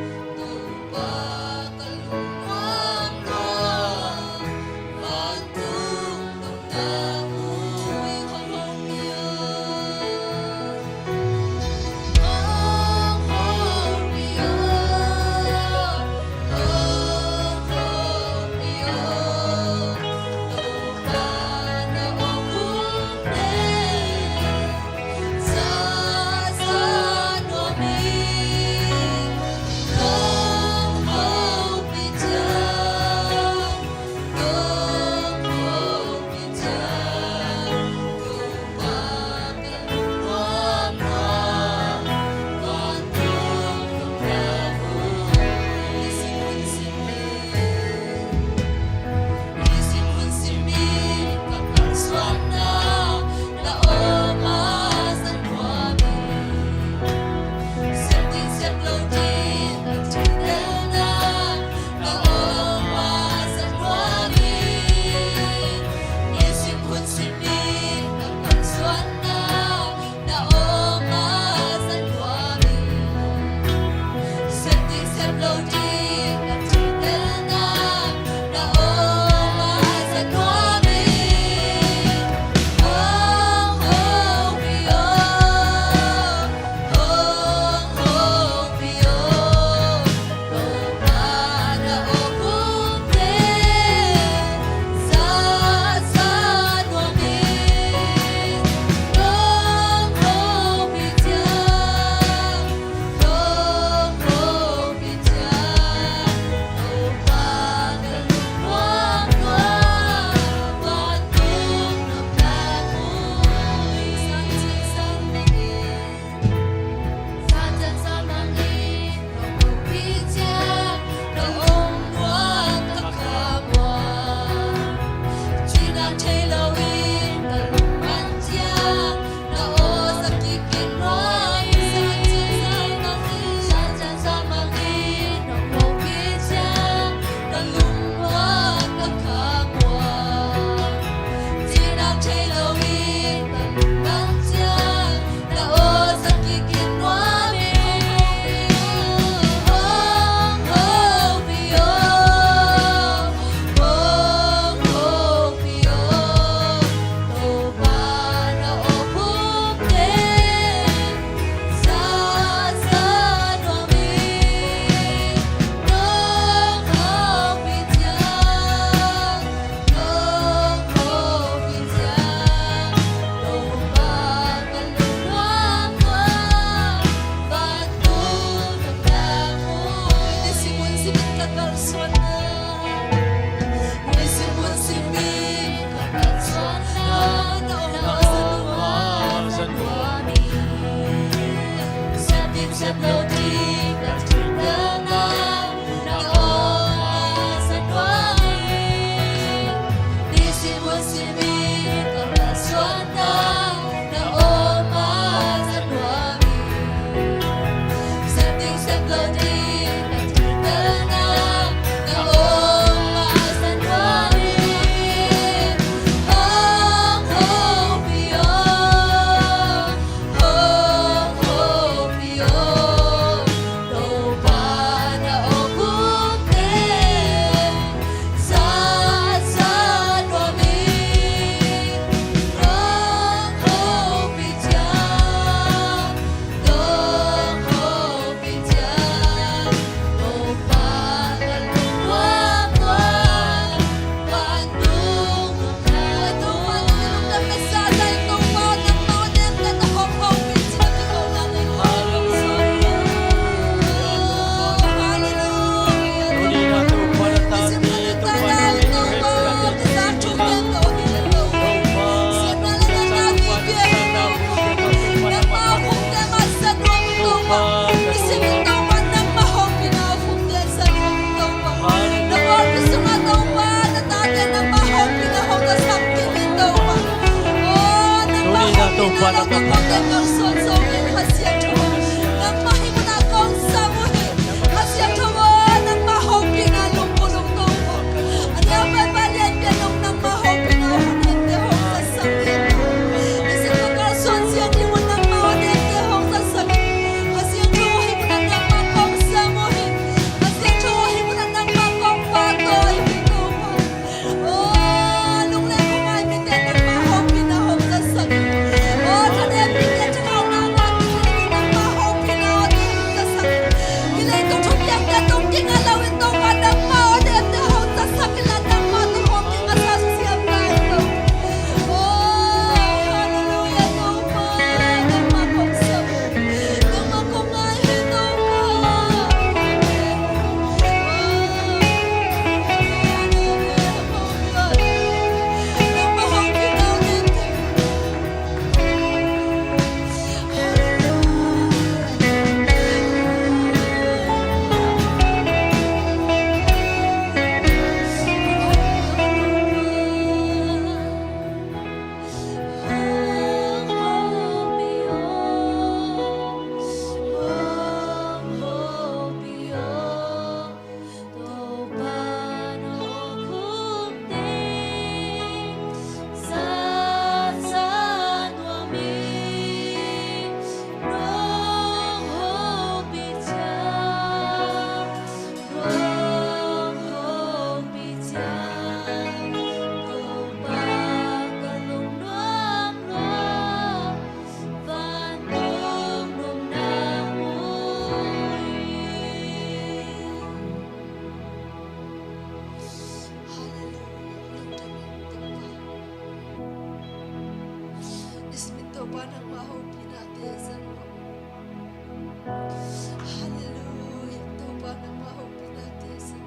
Halleluia. Topa nangmah hopinate zang.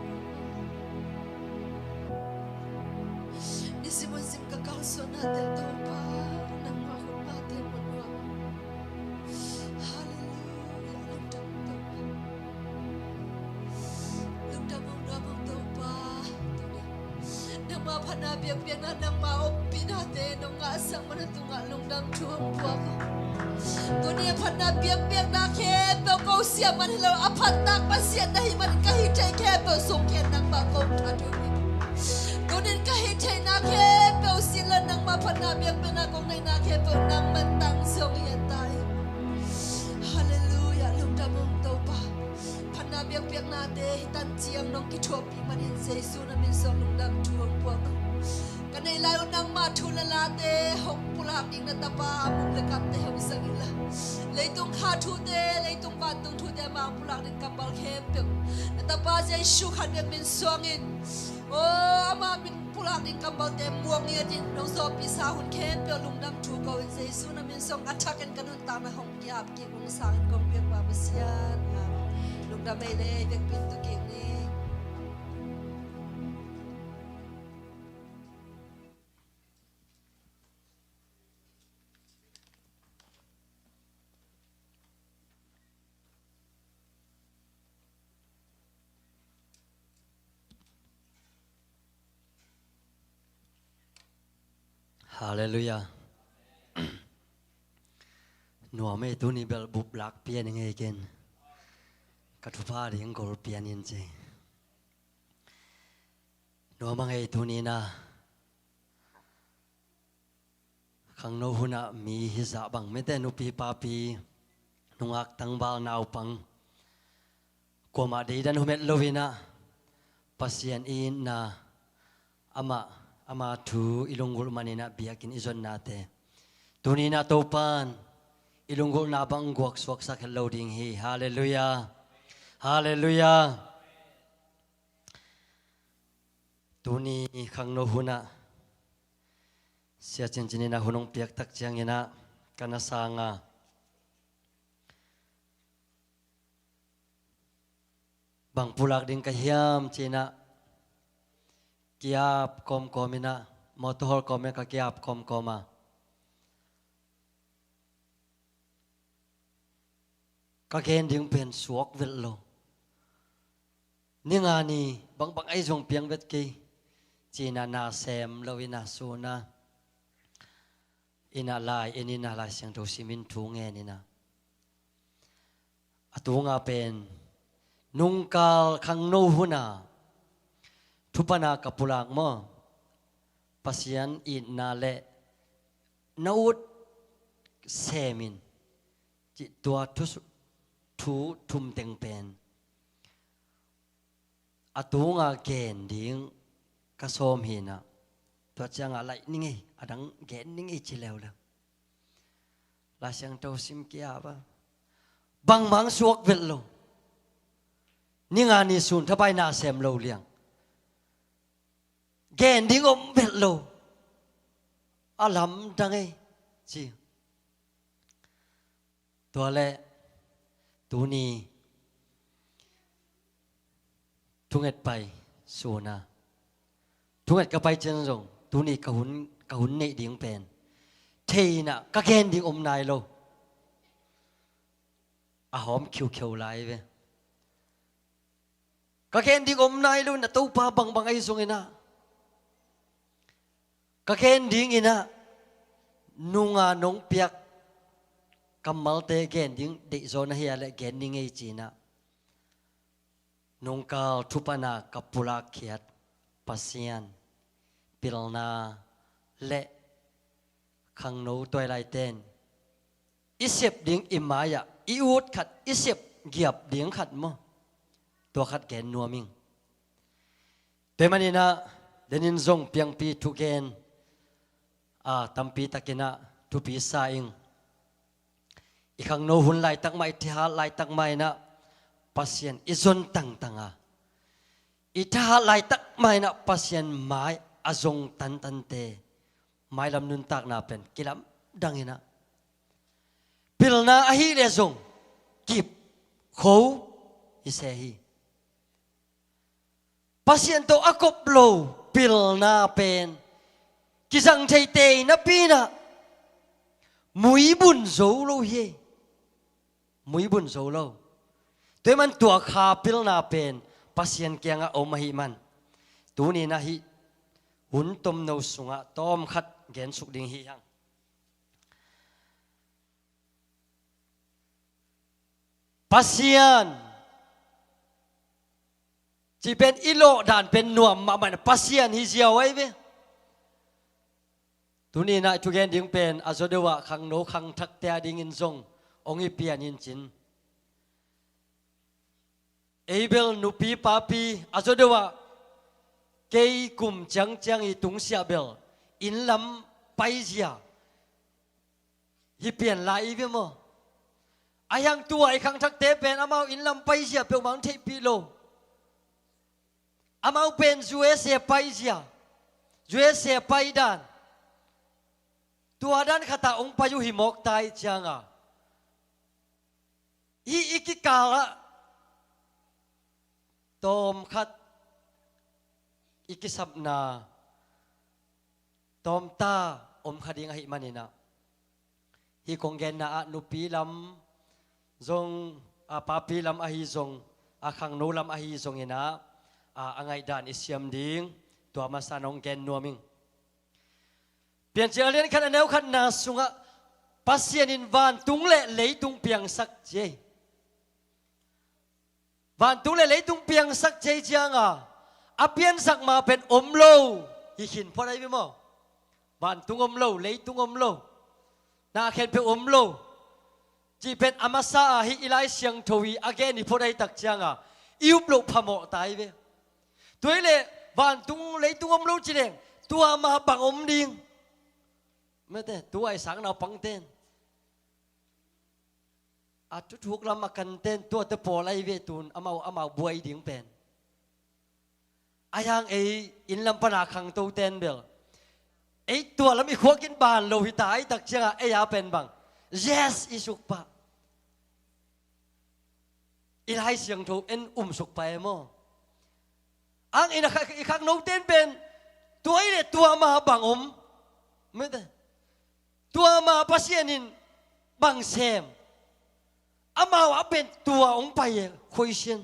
Nisim hun sim ka kalsuannate Topa nangmah hopinate mun nuam. Halleluia. Lungdam Topa. Lungdam hong nuam hong Topa. Nangmah phatna biakpiakna nangmah ompinate nong ngahsak mana tungah lungdam thu hong puak uh. Tuni a phatna biakpiakna khempeuh ko siam man hi lo a phattak Pasian na hi man ka hih theih khempeuh sungkhen nangmah kong that uh hi. Tuni ka hih theihna khempeuh sin lo nangmah phatna biakpiakna kong neihna khempeuh nangmah tang zong hi a tai. Halleluia. Lungdam hong Topa. Phatna biakpiaknate hi tan ciang nong kithuahpih manin Jesu na min suang lungdam thu hong puak uh. Ka neih lai uh nangmah thu le late hong pulak ding na tapa a muk le kamte hong zang inla, leitung kha thute, leitung vantung thute amah hong pulak ding kammal khempeuh na tapa Jesu khat bek min suangin, aw, amah min pulak ding kammalte muang ngiatin nong zawhpihsa hun khempeuh lungdam thu ko in Jesu na min suang a thakin ka nuntakna hong kiap kik ung sangin kong piak pa Pasian. Amen. Lungdam ei le ei vekpi in tu kik ni. Halleluia. Nuam ei, tuni bel bup lak pian i ngei ken. Ka thupha ding gol pian in ci. Nuam a ngei tuni na. Khangno hunah mi hizah bang mite nupi papi nungak tangval naupang kuamah deidan humet loinah Pasian i itna amah ama thu i lunggulh maninah biakinn i zonnate tuninah Topan i lunggulhna bang guak suaksak het lo ding hi. Halleluia. Halleluia. Tuni khangno hunah Sia Cincin inah hun hong piaktak cianginah ka na sanga bang pulak ding ka hiam cinah kiap kawmkawm inah motor hol kawm in ka kiap kawmkawm a ka gen ding pen suak velh lo. Ninga ni bangbang ei zong piang vet kei cinah na sem lo inah suna Inah lai en inah Lai Siangtho sim in thu ngen inah a tunga pen nungkal khangno huna thupana ka pulak maw? Pasian itna le na ut semin cih tua thu, thu thum teng pen a tunga gen ding ka sawm hinah. Tua cianga laih ning ei, a dang gen ning ei ci leuleu. Lai Siangtho sim kia ba bangmang suak velh lo. Ninga ni sun thapai na sem lo liang. Gen ding om velh lo. A lamdang ei ci. Tua le tuni thunget pai suna thunget ka pai cian zong tuni ka hun, ka hun neih ding pen thei inah ka gen ding om nai lo. A hawm khiukheu lai ve. Ka gen ding om nai lo inah Topa bangbang ahi zong inah ka gen ding inah nunga nong piak kammalte gen ding deihzaw na hi a le gen ning ei ci inah nungkal thupana ka pulak khiat Pasian pilna le khangno tuailaiten i sep ding i mai-ah i ut khat i sep giap ding khat maw? Tua khat gen nuam ing. Tua maninah denin zong piangpi thugen a tampi takinah thupi sa ing. I khangno hun laitak mah i thahat laitak mah inah Pasian i zon tangtanga i thahat laitak mah inah Pasian mai a zong tantante mailam nuntakna pen kilamdang inah pilna ahi le zong kip kho i se hi. Pasian tawh a kop lo pilna pen kizang theite i napi inah muibun zo lo hi. Muibun zo lo. Tua hi man tua kha pilna pen Pasian kiangah om ahi man tuni inah hih hun tomno sungah tawm khat gensuk ding hi hang. Pasian cih pen i lawh dan pen nuam mahmah inah Pasian hi ziau ahi ve. Tuni inah i thugen ding pen a zaw deuh ah khangno khangthakte a dingin zong hong i pian in cin. Ei bel nupi papi a zaw deuh ah kei kum ciangciang i tungsiah bel inn lam paizia hi pian lai i ve maw? A hiang tua i khangthakte pen amau inn lam paizia peuhmah hong theihpih lo. Amau pen U S A paizia, U S A paidan, tua dan khatah hong pai uh hi mawk ta i cianga hih i kikalah tawmkhat i kisapna tawmta om kha ding ahi maninah hih kong genna ah nupi lam zong a papi lam ahi zong a khangno lam ahi zonginah a ngaihdan i siam ding tua masa nong gen nuam ing. Piancil a lian khat a neu khatna sungah Pasian in vantung le leitung piangsak ci ei. Vantung le leitung piangsak ci ei cianga a piansak ma pen om lo hi khin phot ahi ve maw? Vantung om lo, leitung om lo, na khempeuh om lo cih pen a masa ah hih i Lai Siangtho i a gen hi phot ahi tak cianga i up loh phamawh ta hi ve. Tua hi leh vantung leitung om lo ci leng tua ma bang om ding? Mete tua i sang naupangten a thuthuk lam a kanten tuate pawl ahi ve tun amau amau buai ding pen. A hiang ei inn lam pana khangtoten bel ei tua lam i khuak in ban lo hi ta ahi tak ciangah ei a pen bang yes i suk pah. I Lai Siangtho en um suk pah e maw? Ang in a kha-, i khangnoten pen tua hi leh tua ma bang om? Mete tua ma Pasian in bang sem? Amau a pen tua hong pai e, khuaisian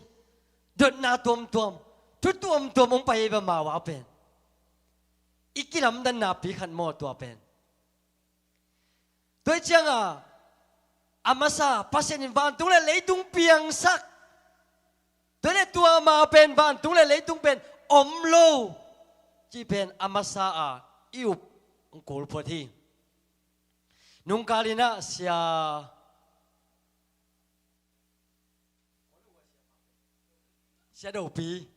dotna tuamtuam, thu tuamtuam hong pai e bia amau a pen. I kilamdanna pi khat maw tua pen? Tua ciangah a masa Pasian in vantung le leitung piangsak. Tua le tua ma pen vantung le leitung pen om lo cih pen a masa a i up kul phot hi. Nungkal inah sia Sia Dopi.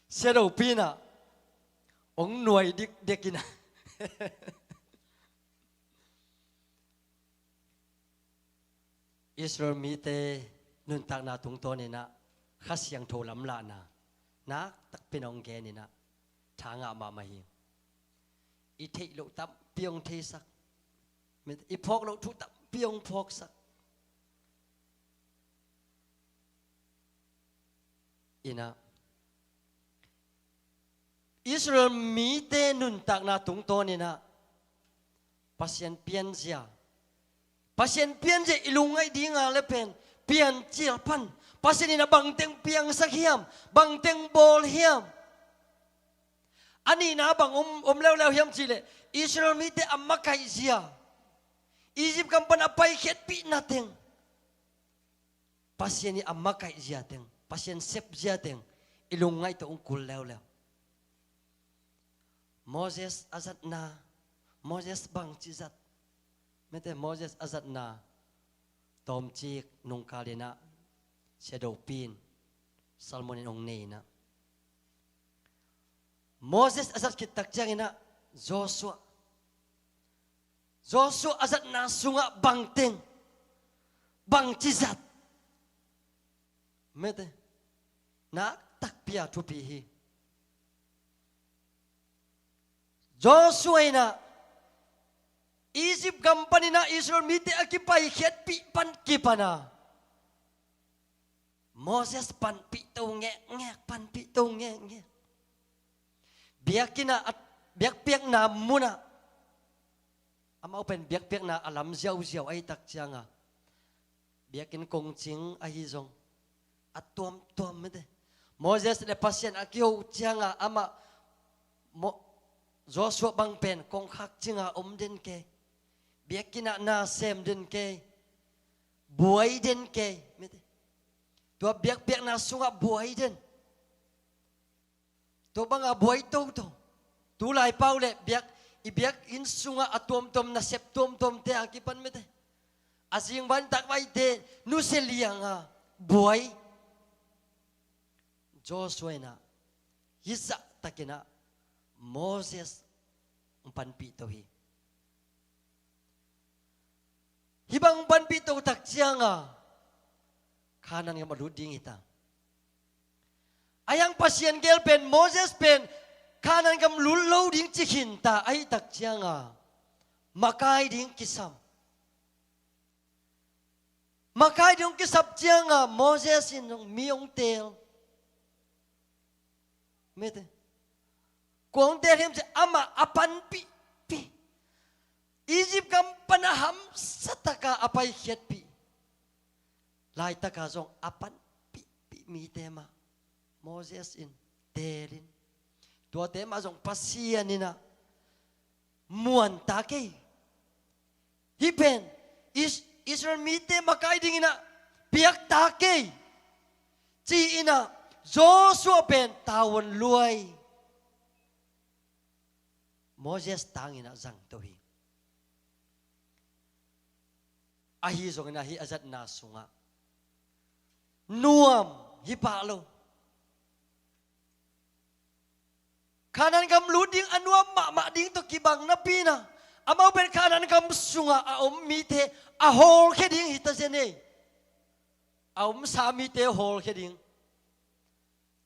Sia Dopi inah ong nuai dikdek inah Israel mite nuntakna tungtawn inah Kha Siangtho lamlahna naktakpi in ong gen inah tha ngah mahmah hi. I theih loh tampi ong theisak, i phawk loh thu tampi ong phawksak. Inah Israel mite nuntakna tungtawn inah Pasian pianzia, Pasian pianzia i lungngaih dinga le pen piancil pan Pasian inah bangteng piangsak hiam, bangteng bawl hiam. A nihna bang om, om leuleu hiam cihleh Israel mite a makaihzia, Egypt gam pan a paikhiatpih nateng Pasian i a makaihzia teng, Pasian sepzia teng i lungngaih tawh ong kul leuleu. Moses a zatna, Moses bangci zat? Mete Moses a zatna tawmcik nungkal inah Sia Dopi in sermon in ong nei inah Moses a zat khit tak ciang inah Joshua, Joshua a zatna sungah bangteng, bangci zat? Mete naktakpi a thupi hi. Joshua inah Egypt gam pan inah Israel mite a kipaikhiatpih pan kipan a Moses panpih to ngekngek, panpih to ngekngek. Biakinn ah, biakpiakna munah, amau pen biakpiakna a lam ziauziau ahih tak cianga biakinn kongcing ahi zong a tuamtuam mete. Moses le Pasian a kiho cianga amah Mo-, Joshua bang pen kongkhak cinga om den kei, biakinn ah na sem den kei, buai den kei mete. Tua biakpiakna sungah buai den. Tua banga buai toto. Tulai pau le biak, i biakinn sungah a tuamtuam nasep tuamtuamte a kipan mete, a zingvai takvaite nusia lianga buai. Joshua inah hih zahtakinah Moses hong panpih to hi. Hih bang hong panpih to tak cianga Kanaan gam a lut ding hita. Ahi hang Pasian gel pen Moses pen Kanaan gam lut lo ding ci khinta ahih tak cianga makai ding kisam. Makai ding hong kisap cianga Moses in mi hong teel. Mete, kua hong teel hiam ci amah a panpihpih, Egypt gam pana hamsataka a paikhiatpih, laitaka zong a panpihpih mite mah Moses in teelin, tuate mah zong Pasian inah muanta kei, hih pen Is-, Israel mite makai dinginah piakta kei ci-inah Joshua pen tavuan luai Moses tanginah zangto hi. Ahi zonginah hih a zatna sungah nuam hi pah lo. Kanaan gam lut ding a nuam mahmah ding tawh kibang napinah amau pen Kanaan gam sungah a om mite a hawlkhia ding hita zen ei. A omsa mite hawlkhia ding.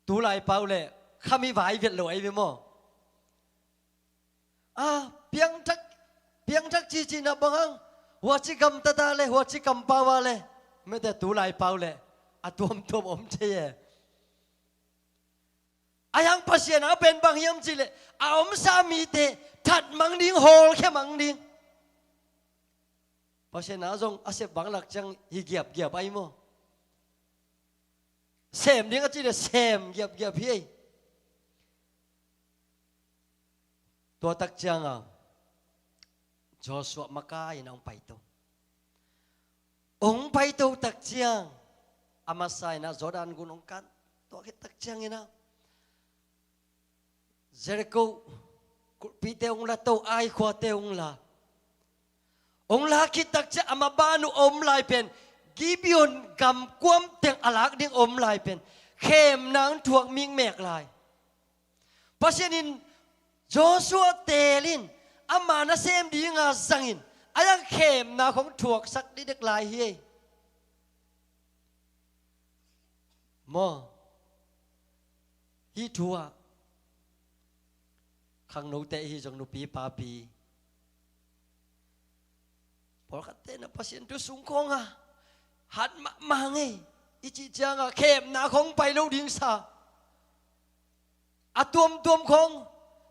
Tulai pau le khami vai vet lo ahi ve maw? A piangthak, piangthak cicina bang hang huaci gamtata le huaci kampau a le mete tulai pau le a tuamtuam om thei e. Ahi hang Pasian a pen bang hiam cihleh a omsa mite that mang ding, hawlkhia mang ding. Pasian a zong a sep bang lak ciang hi giapgiap ahi maw? Sem ding a cihleh sem giapgiap hi ei. Tua tak cianga Joshua makai in a hong paito. Hong paito tak ciang a masa in a Jordan gun hong kan tuak khit tak ciangin a Jericho kulhpite hong la to, Ai khuate hong la. Hong la khit tak ciang a maban uh a om lai pen Gibeon gamkuam teng a lak ding a om lai pen khemna hong thuak mikmek lai. Pasian in Joshua teel in ama nasem dinga zangin a yang khemna khong thuaksak dikdek lai hi ei. Maw, hih thu ah khangnote ihi zong nupi papi pawlkhatte na Pasian thu sung khawng a hat mahmah ngei i cih ciangah khemna khong pai lo ding sa, a tuamtuam khong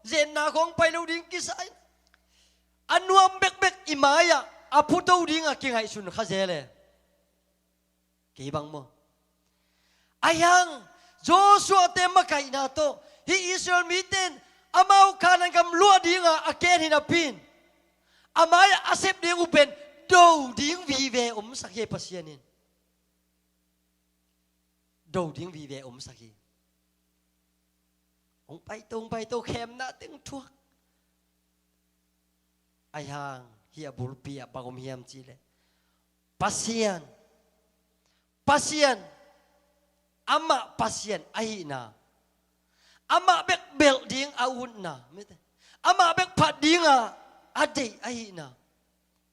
zenna khong pai lo ding kisa in a nuam bekbek i mai-ah a phuto dingah kingaihsun kha zel e. Kei bang maw? Ahi hang Joshua-te makaihna tawh hih Israel mite in amau Kanaan gam luah dinga a ken hi napi in a mai-ah a sep ding uh pen do ding vive omsak hi Pasian in. Do ding vive omsak hi. Hong paito, hong paito, khemna teng thuak. Ahi hang hih a bulpi ah bang om hiam cihleh Pasian, Pasian, amah Pasian ahihna, amah bek belh ding a utna, mite, amah bek phat dinga a deih ahihna,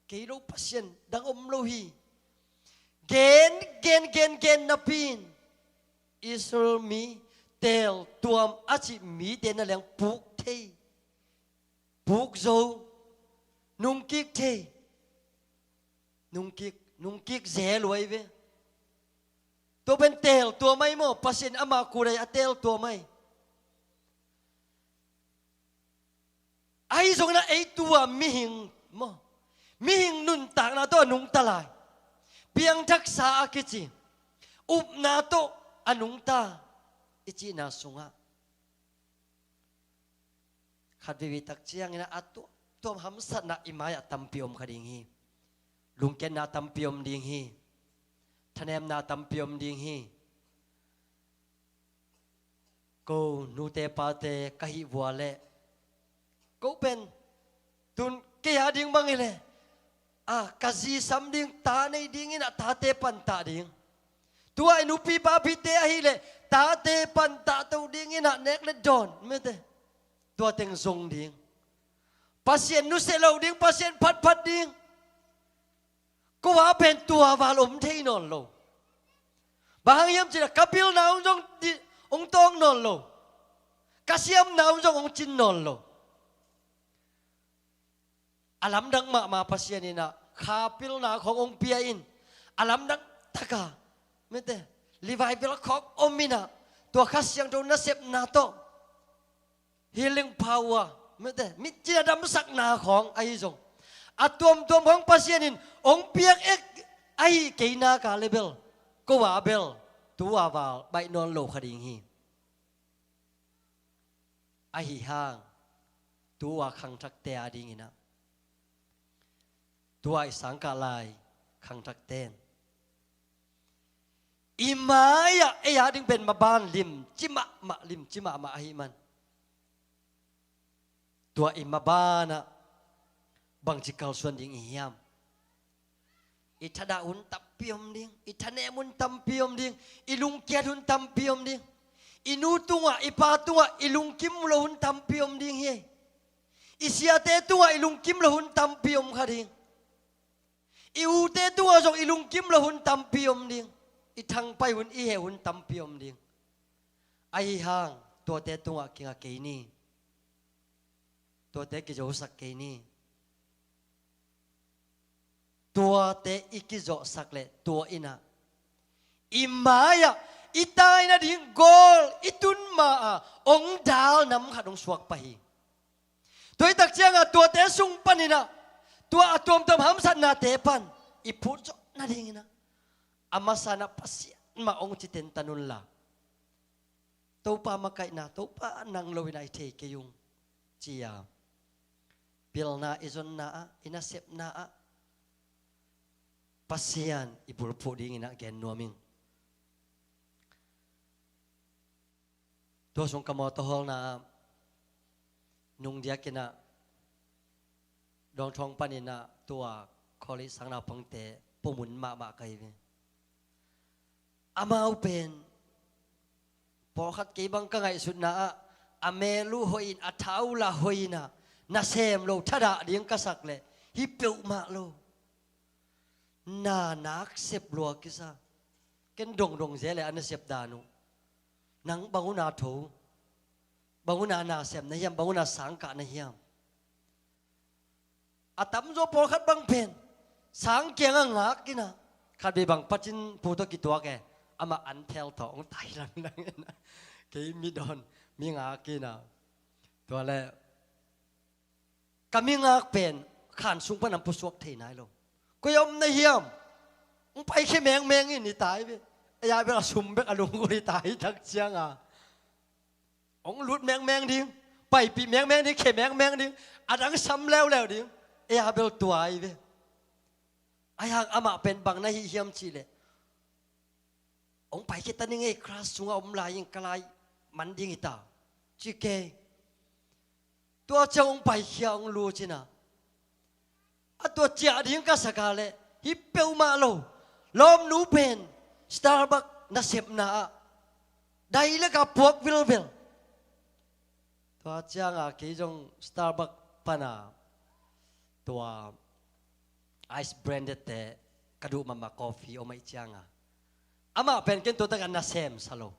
kei lo Pasian dang om lo hi. Gen, gen, gen, gen napi in Israel mi teeltuam a cih mite na leng puk thei, puk zo, nungkik thei, nungkik, nungkik zel uh ahi ve. Tua pen teeltuam ahi maw, Pasian amah kut ahi a teeltuam ahi. Ahi zongin a ei tua mihing maw, mihing nuntakna tawh a nungta lai, piangthaksa a kici upna tawh a nungta i cihna sungah khat veivei tak ciangin a tuamtuam hamsatna i mai-ah tampi om kha ding hi. Lungkiatna tampi om ding hi. Thanemna tampi om ding hi. Ko nute pate ka hih vua leh ko pen tun kei a ding bang hileh a ka zi sam ding, ta nei dingin a tate pantah ding. Tua i nupi papite ahileh tate pantah to dingin a nek le dawn, mite, tua teng zong ding. Pasian nusia lo ding, Pasian phatphat ding. Ko a pen tua val om thei nawn lo. Bang hang hiam cihleh ka pilna hong zong di, hong tawng nawn lo. Ka siamna hong zong hong cin nawn lo. A lamdang mahmah Pasian in a kha pilna khong hong pia in a lamdang taka, mite, revival khong om in a tua Kha Siangtho nasepna tawh healing power, mite, mitcina damsakna khong ahi zong a tuamtuam khong Pasian in hong piak ek ahi kei naka le bel ko a bel tua val baih nawn lo kha ding hi. Ahi hang tua khangthakte a dingin a, tua i sangkah lai khangthakte in i mai-ah ei a ding pen maban limci mahmah, limci mahmah ahih man tua i mabanah bangci kalsuan ding i hiam? I thadah hun tampi om ding, i thanem hun tampi om ding, i lungkiat hun tampi om ding. I nu tungah, i pa tungah i lungkim lo hun tampi om ding hi. I siate tungah i lungkim lo hun tampi om kha ding. I ute tungah zong i lungkim lo hun tampi om ding. I thangpai hun, i heh hun tampi om ding. Ahi hang tuate tungah kinga kei ni. Tuate kizosak kei ni. Tuate i kizawhsak leh tua in a i mai-ah i tai nading goal i tun ma-a hong dal nam khat hong suak pah hi. Tua hi tak ciangah tuate sung panin a tua a tuamtuam hamsatnate pan i phut zawh nadingin a a masa in a Pasian mah hong ci tentan unla, Topa makaihna, Topa nang lo-in a i thei kei ung, ci-a Pilna i zonna ah, i nasepna ah Pasian i bulphuh dingin ah gen nuam ing. Tua sung ka mawtaw hawlna ah nungdiakin ah Dawngthawng panin ah tua college sang naupangte pumun mahmah ka hi ve. Amau pen pawlkhat kei bang ka ngaihsutna ah a mel uh hoih in, a tha uh lah hoih in ah, nasem lo thadah ding ka sak leh hi peuhmah lo. Na nak sep lua kisa. Ken dongdong zel e a nasep dan uh. Nang bang uh na tho, bang uh na nasem na hiam, bang uh na sangkah na hiam? A tamzaw pawlkhat bang pen sang kiangah ngak in ah, khatvei bang patin pu tawh kituak e, amah an phel tawh hong tai langlang in ah, kei mi dawn, mi ngak in ah. Tua leh ka mi ngak pen khan sung pan an pusuak thei nai lo. Koi a om na hiam? Hong paikhia mengmeng in, i tai ve. Ei a bel a sum bek a lunggulh i tai tak ciang a, hong lut mengmeng ding, paipih mengmeng ding, khia mengmeng ding, a dang sam leuleu ding. Ei a bel tua hi ve. Ahi hang amah pen bang na hih hiam cih leh, hong paikhia ta ning ei, class sungah om lai ing, ka lai man ding hi ta, ci kei. Tua ciang hong paikhia, hong lut in ah, a tua ciah ding ka sak a leh hi peuhmah lo. Lawmnu pen Starbucks nasepna ah dai leh ka puak vilvel. Tua ciang a kei zong Starbucks pan a tua ice blended te ka duh mahmah, coffee om ahih ciang a. Amah pen ken tua tak a nasem sa lo.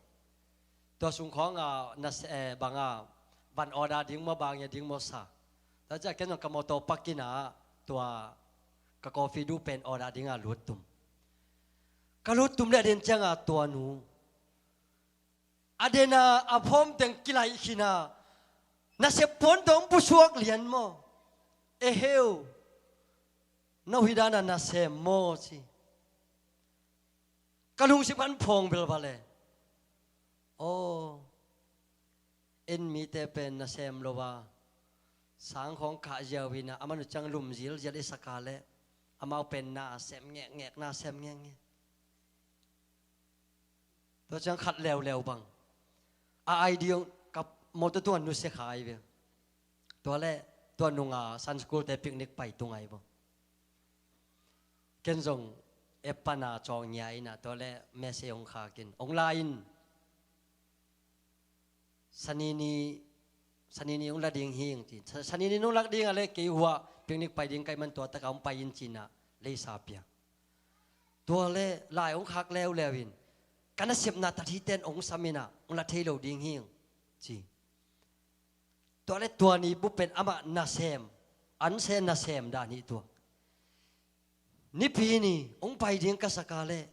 Tua sung khawng a nase-, eh, bang a van order ding maw, bang hia ding maw sa. Tua ciang ken zong ka mawtaw pak in ah tua ka coffee duh pen order ding a lut tum. Ka lut tum leh a den ciang a tua nu a den a, a phawm teng kilaih khin a, nasep puan tawh hong pusuak lian maw? E heu, no hi dan a nasem maw, ci. Ka lungsim khan phawng belbal e. Aw, en mite pen nasem lo a, sang khawng kah ziau in ah, a man uh ciang lum zilzial i sak a leh amau pen nasem ngekngek, nasem ngekngek. Tua ciang khat leuleu bang a idea ka mawtaw tungah nusia kha hi ve. Tua leh tua nung a Sunday school te picnic pai tung ahi bang. Ken zong app pan a cawng ngia in ah, tua leh message hong khak in, hong la in, Sani ni, Sani ni hong la ding hi ing, ci. Sa-, Sani ni hong la ding a leh kei hua picnic pai ding ka hih man tua tak a hong pai in, ci in ah leisa pia. Tua leh lai hong khak leuleu in, ka nasepna tat hi ten hong sam in ah hong la thei lo ding hi ing, ci. Tua leh tua ni bup pen amah nasem, anse nasem dan hi tua. Nipi ni hong pai ding ka sak a leh,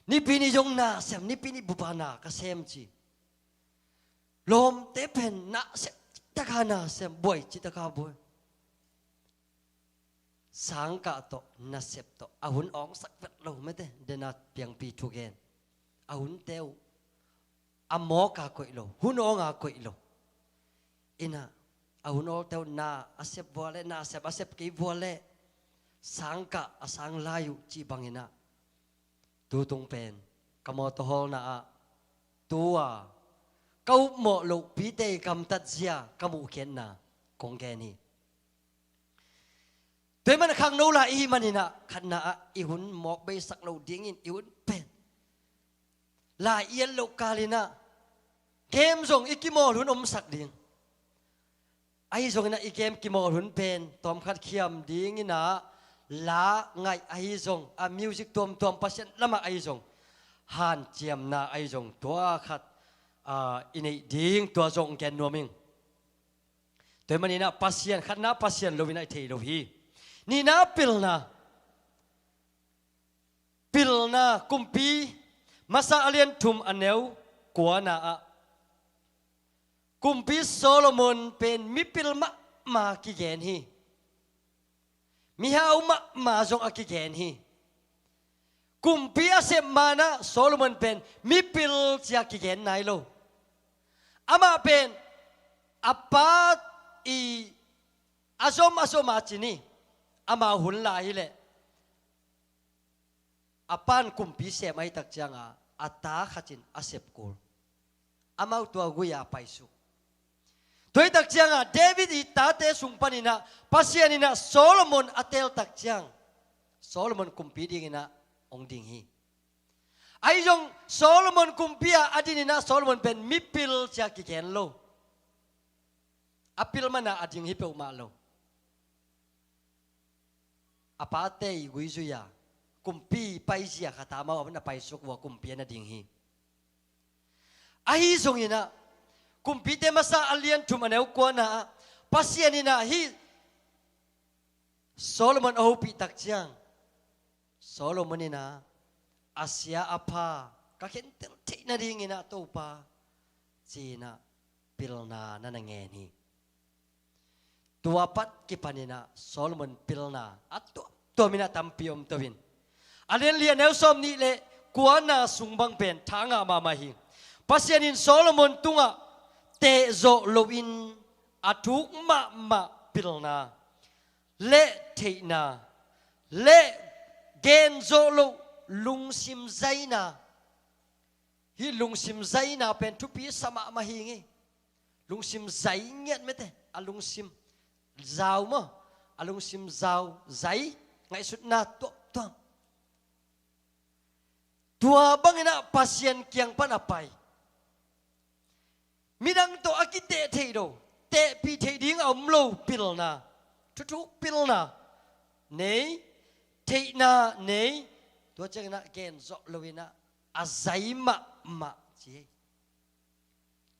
Nipi ni zong nasem, Nipi ni bup a na ka sem, ci. Lawmte pen nasep cih tak a nasem, buai cih tak a buai. Sangkah tawh, nasep tawh a hun awngsak vet lo mate, den a piangpi thugen. A hunte uh a mawk a koih lo, hun awng a koih lo. In ah a hun awngte uh na a sep vua leh, nasep a sep kei vua leh, sangkah a sang lai uh cih bang in ah, tu tung pen ka mawtaw hawlna ah tu a ka upmawh lohpite i gamtat zia ka muhkhiatna kong gen hi. Tua ahih man khangno lai i hih manin ah, khatna ah i hun mawk beisak lo dingin, i hun pen lai i et loh kal in ah game zong i kimawl hun omsak ding. Ahi zongin ah i game kimawl hun pen tawmkhat khiam ding in ah, la ngaih ahi zong, a music tuamtuam Pasian lamah ahi zong, hanciamna ahi zong, tua khat, ah, i neih ding, tua zong gen nuam ing. Tua ahih manin ah Pasian, khatna Pasian lo in ah i thei lo hi. Nihna pilna. Pilna, Kumpi Masa a lian thum a neu kuana ah Kumpi Solomon pen mipil mahmah kigen hi. Mihau mahmah zong a kigen hi. Kumpi a sep man ah Solomon pen mipil ci a kigen nai lo. Amah pen a pa i A zom a zom a ci ni. Amau hun lai hileh a pan kumpi sem ahih tak cianga a ta khat in a sep kul. Amau tua gui-a paisuk. Tua ahih tak cianga David i tate sung paninah Pasian inah Solomon a teel tak ciang Solomon kumpi dinginah hong ding hi. Ahi zong Solomon kumpi-a a dininah Solomon pen mipil cia kigen lo. A pil mana a ding hi peuhmah lo. A pate i guizui-a kumpi paizia khat a amau a paisuk uh a kumpi a na ding hi. Ahi zonginah kumpite masa a lian thum a neu kuana ah Pasian inah hih Solomon a hopih tak ciang Solomon inah a sia a pha ka khentel theih nadinginah Topa ci-inah pilna na na ngen hi. Tua pat kipaninah Solomon pilna a tuamtuaminah tampi om to in a lianli a neu sawm nih le kuana sung bang pen tha ngah mahmah hi. Pasian in Solomon tungah tehzawh loin a thuk mahmah pilna le theihna le genzawh loh lungsim zaina. Hih lungsim zaina pen thupi sa mahmah hi ngei. Lungsim zai ngiat mete a lungsim zau maw? A lungsim zau zai ngaihsutna tuamtuam. Tua banginah Pasian kiang pan a pai. Midang tawh a kiteh theih lo, tehpih theih ding a om lo pilna, thuthuk pilna nei, theihna nei. Tua cianginah genzawh loinah a zai mahmah ci hi.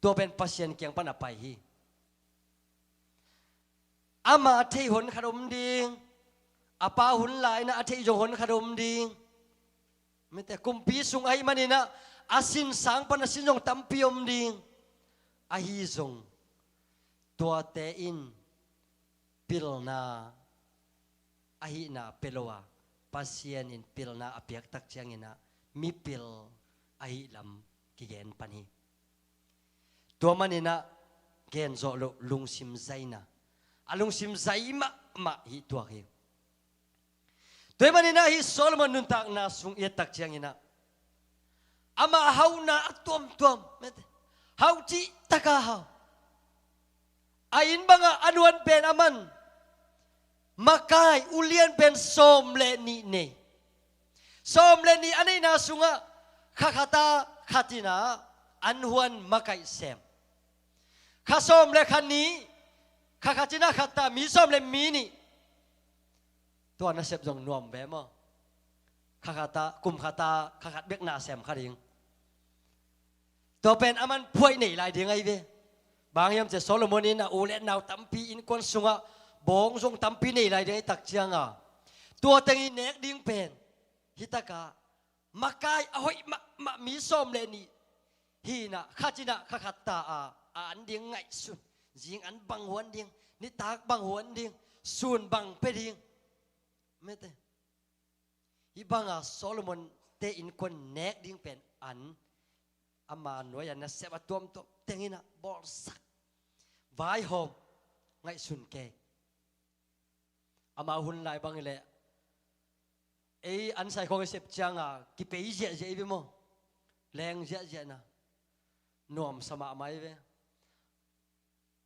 Tua pen Pasian kiang pan a pai hi. Ama a theih hon khat om ding. A pa hun lainah a theih zong hon khat om ding. Mite kumpi sung ahih maninah a sinsang pan a sin zong tampi om ding. Ahi zong tuate in pilna ahihna pia lo a Pasian in pilna a piak tak cianginah mipil ahih lam kigen pan hi. Tua maninah genzawh loh lungsim zaina, a lungsim zai mahmah hih tuak hi. Tua hih maninah hih Solomon nuntakna sung i et tak cianginah ama hauhna a tuamtuam, hauh cihtaka hau. A inn bangah a nuan pen a man makai ulian pen sawm le nih nei. Sawm le nih a neihna sungah kha khata khatinah an huan makaih sem. Kha sawm le kha nih, kha khatinah khatta mi sawm le mi nih. Tua nasep zong nuam ve maw? Kha khata, kum khata kha khat bek na sem kha ding. Tua pen a man phuaih nei lai ding ahi ve. Bang hiam cia Solomon in a u le nau tampi innkuan sungah bawng zong tampi nei lai ding ahi tak cianga tua teng i nek ding pen hitakah makai a hoih mahmah mi sawm le nih hinah khatinah kha khatta a a an ding ngaihsun. Zing an bang huan ding, nitak bang huan ding, sun bang pe ding. Mete. Hih banga Solomon te innkuan nek ding pen an ama nuai-a nasep a tuamtuam tenginah bawlsak vaihawm ngaihsun kei. Ama hun lai bang hileh ei an sai khawng i sep cianga kipei ziahziah i ve maw? Leng ziahziahna nuamsa mahmah i ve.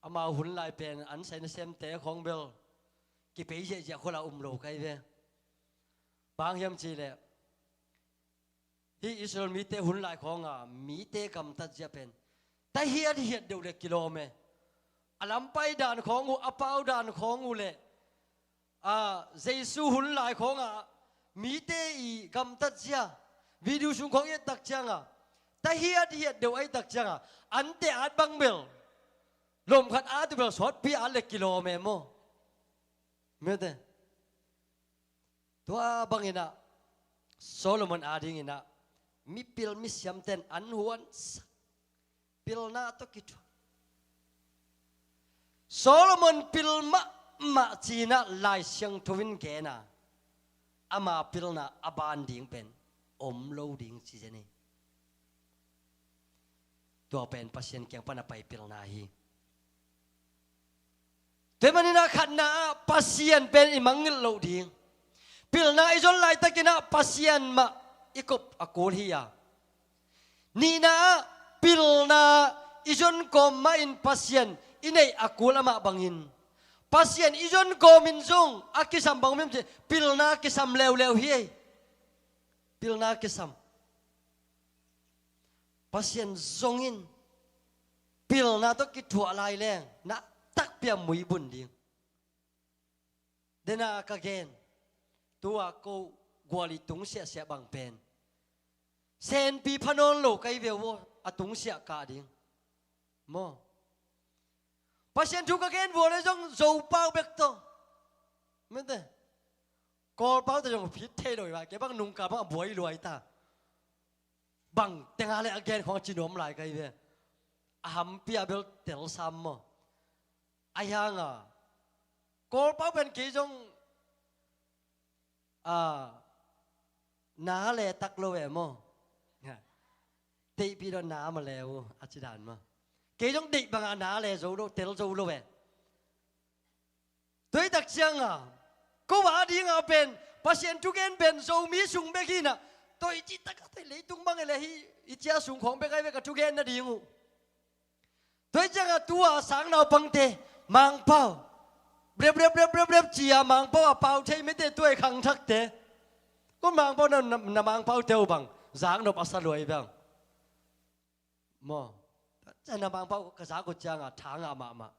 Amau hun lai pen an sai nasemte khawng bel kipei ziahziah khuala um lo kai ve. Bang hiam cihleh hih Israel mite hun lai khawnga mite gamtat ziah pen ta hiathiat deuh le kilawm e. A lampai dan khawng uh, a pau dan khawng uh le a Jesu hun lai khawnga mite i gamtat zia video sung khawng i et tak cianga ta hiathiat deuh ahi tak cianga ante at bang bel lom khat at uh bel sawtpi at le kilawm e maw? Mete. Tua banginah Solomon adinginah mipil misiamten an huansak pilna tawh kithuah. Solomon pil mahmah cinah Lai Siangtho in gena ama pilna a ban ding pen om lo ding ci zen hi. Tua pen Pasian kiang pana pai pilna hi. Tua hi manin ah khatna ah Pasian pen i mangngilh loh ding. Pilna i zon laitakin ah Pasian mah i kop a kul hi a. Nihna ah pilna i zon kawm mahin Pasian i neih a kul amah bangin, Pasian i zon kawmin zong a kisam bang om hiam cih leh pilna kisam leuleu hi ei. Pilna kisam. Pasian zongin pilna tawh kithuah lai leng na takpi a muibun ding. Dena ka gen, tua ko guali tungsiahsiah bang pen senpi pha nawn lo ka hi ve uh aw, a tungsiah kah ding. Maw? Pasian thu ka gen vua le zong Zopau bek tawh. Mete. Kawlpau tawh zong phit thei lo hi va, kei bang nungkal bang a buai luai ta. Bang tenga le a gen khong a ci nuam lai ka hi ve. A hampi a bel tel sam maw? A hianga Kawlpau pen kei zong a na le tak lo ve maw? Teihpi lo na ma le uh a ci dan maw? Kei zong deih banga na le zo lo, tel zo lo ve. Tua hi tak cianga ko a dinga pen Pasian thugen pen Zomi sung bek hi na. Tua i cih takah tua i leitung bang e le hi i cia sung khawng bek ai ve ka thugen nading uh. Tua hi cianga tua sang naupangte Mangpau blep blep blep blep blep cia Mangpau a pau thei mete tua i khangthakte. Ko Mangpau na, na, na Mangpau teu bang zaknop a sa luai bang. Maw? Tua cianga Mangpau ka zak uh cianga tha ngah mahmah.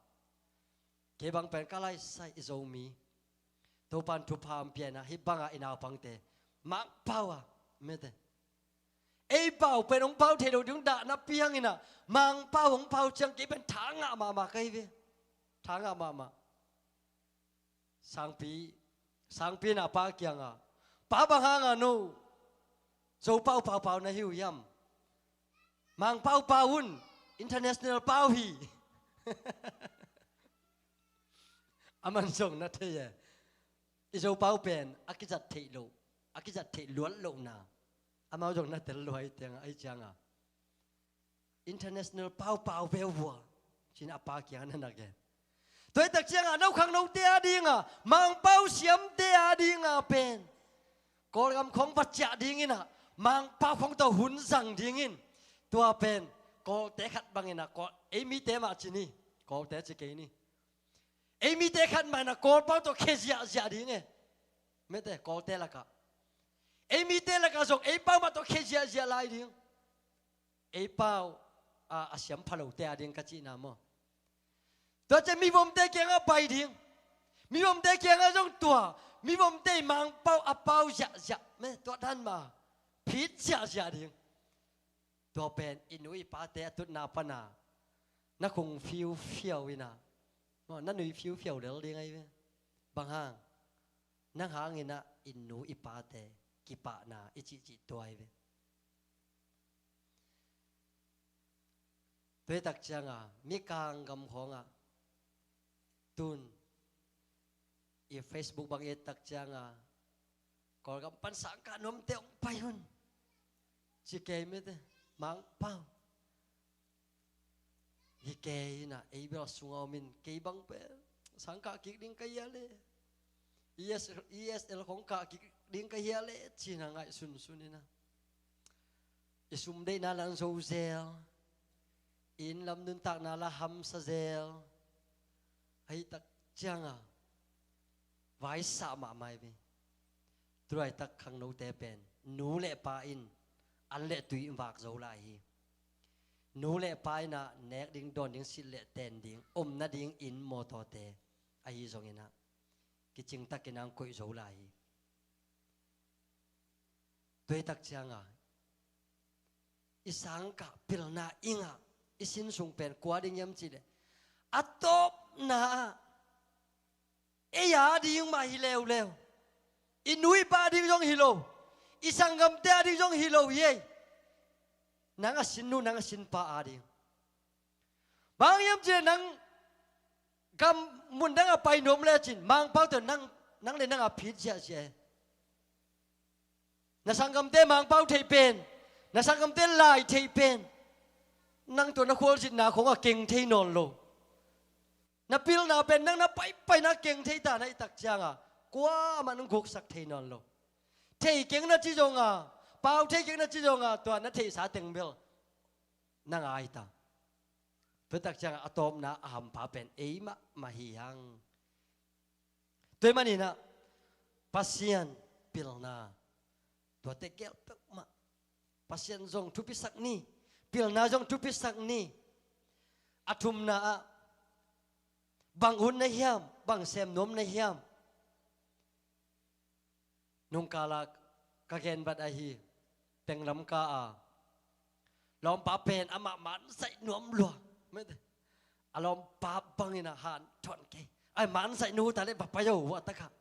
Kei bang pen ka laisai i Zomi Topan thupha hong piana hih banga i naupangte Mangpau a mete. Ei pau pen hong pau thei lo ding dahna piangin ah Mangpau hong pau ciang kei pen tha ngah mahmah ka hi ve. Tha ngah mahmah. Sangpi, sangpi na pa kianga pa bang hanga no Zopau paupau na hi uh hiam? Mangpau pau un, international pau hi. A man zong na thei e. I Zopau pen a kizat theih loh, a kizat theih luat lohna amau zong na tel luai tianga ahi cianga international paupau peuh vua cin a pa kiang na na gen. Tua hi tak cianga nokhang note a dinga Mangpau siamte a dinga pen Kawlgam khong va ciah dingin ah Mangpau khong tawh hun zang dingin tua pen Kawlte khat bangin ah Kawl, ei mite mah ci ni, Kawlte ci kei ni. Ei mite khat mah in ah Kawlpau tawh khia ziahziah ding e. Mete Kawlte lakah ei mite lakah zong ei pau mah tawh khia ziahziah lai ding. Ei pau a, a siam phalote a ding ka cihna maw? Tua ciang mivomte kiangah pai ding. Mivomte kiangah zong tua mivomte i Mangpau a pau ziahziah me tua dan mah phit ziahziah ding. Tua pen i nu i pate a tutna pana na khung fiufiau inah maw, na nui fiufiau lel ding ahi ve. Bang hang? Nang hangin ah i nu i pate kipahna i cihcih tua ahi ve. Tua hi tak cianga Mikang gam khawngah tun i Facebook bang i et tak cianga Kawlgam pan sangkah nuamte hong pai un ci kei mete Mangpau. Hi kei inah ei bel sunga om in kei bang pen sangkah kik ding ka hia le? E S L, E S L khong kah kik ding ka hia le? Cina ngaih sunsun inah i sum deihna la zo zel, i inn lam nuntakna la hamsa zel. Ahi tak cianga vaisah mahmah hi ve. Tulaitak khangnote pen nu le pa in an le tui vak zo lai hi. Nu le pa inah nek ding, dawn ding, silh le ten ding, om nading inn mawtawte ahi zonginah kicingtakin ang koih zo lai hi. Tua hi tak cianga i sangkah pilna i ngah i sin sung pen kua ding hiam cihleh a tawpna ah ei a ding mah hi leuleu. I nu i pa a ding zong hi lo, i sanggamte a ding zong hi lo hi ei. Nang a sin nu, nang a sin pa a ding. Bang hiam cihleh nang gam mun dang a pai nuam lecin Mangpau tawh nang, nang le nang a phit ziahziah e. Na sanggamte Mangpau thei pen, na sanggamte lai thei pen, nang tua na khualzinna khong a keng thei nawn lo. Na pilna pen nang na paipaina keng thei ta na hih tak cianga kuamah nong guksak thei nawn lo. Thei keng na ci zonga, pau thei keng na ci zonga, tua na theihsa teng bel na ngai ta. Tua tak cianga a tawpna a hampha pen ei mahmah hi hang. Tua ahih maninah Pasian pilna, tuate gel peuhmah. Pasian zong thupisak ni, pilna zong thupisak ni. A thumna ah bang ut na hiam, bang sem nuam na hiam? Nungkala ka gen bat ahi, penglam ka a lawmpa pen amah manzaih nuam lua. A lawmpa bangin a han thon kei. Ai, manzaih nu ta le va pai o, a takah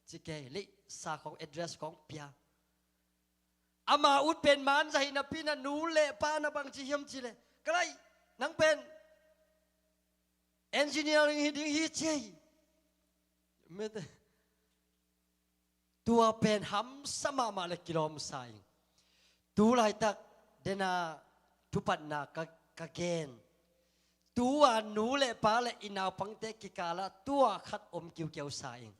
ci kei, leihsa khong, address khong pia. Ama ut pen manzaih napi na nu le pa na bang ci hiam ci le, ka lai, nang pen engineering hi ding hi ci ei. Mete. Tua pen hamsa mahmah le kilawmsa ing. Tu laitak dena thupatna ka, ka gen. Tua nu le pa le i naupangte kikalah tua khat om kiukiausa ing.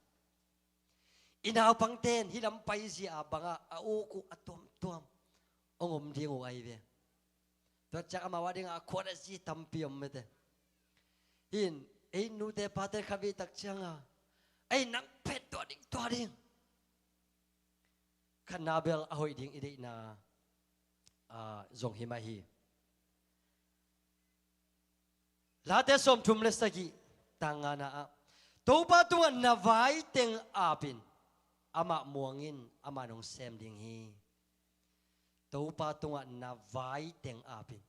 I naupangten hih lam paizia a bangah a uk uh a tuamtuam hong om ding uh ahi ve. Tua ciang amau a dingah a khuat a zi tampi om mete. Hin, ei nute pate khat vei tak cianga, ei nang pen tua ding, tua ding. Khatna bel a hoih ding i deihna, ah, zong hi mah hi. Late sawmthum le sagih, tang ngana ah, Topa tungah na vai teng apin, amah muangin, amah nong sem ding hi. Topa tungah na vai teng apin.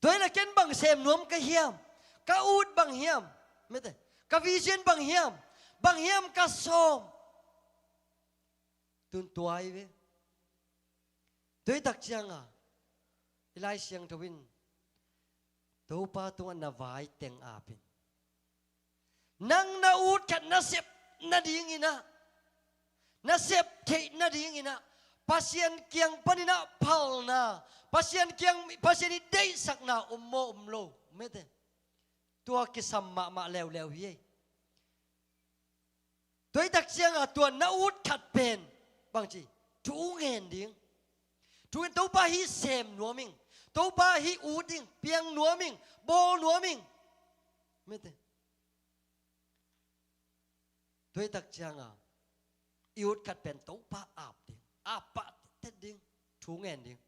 Tua hi la ken bang sem nuam ka hiam? Ka ut bang hiam? Mete, ka vision bang hiam? Bang hiam ka sawm? Tun tua hi ve. Tua hi tak cianga i Lai Siangtho in Topa tungah na vai teng apin. Nang na ut khat na sep nadinginah, na sep theih nadinginah, Pasian kiang paninah phalna, Pasian kiang, Pasian i deihsakna om maw om lo? Mete. Tua kisam mahmah leuleu hi ei. Tua hi tak cianga tua na ut khat pen bangci, thu ngen ding. Thu ngen, Topa hih sem nuam ing, Topa hih ut ing, piang nuam ing, bawl nuam ing. Mete. Tua hi tak cianga i ut khat pen Topa ap ding, ap pah tet ding, thu ngen ding.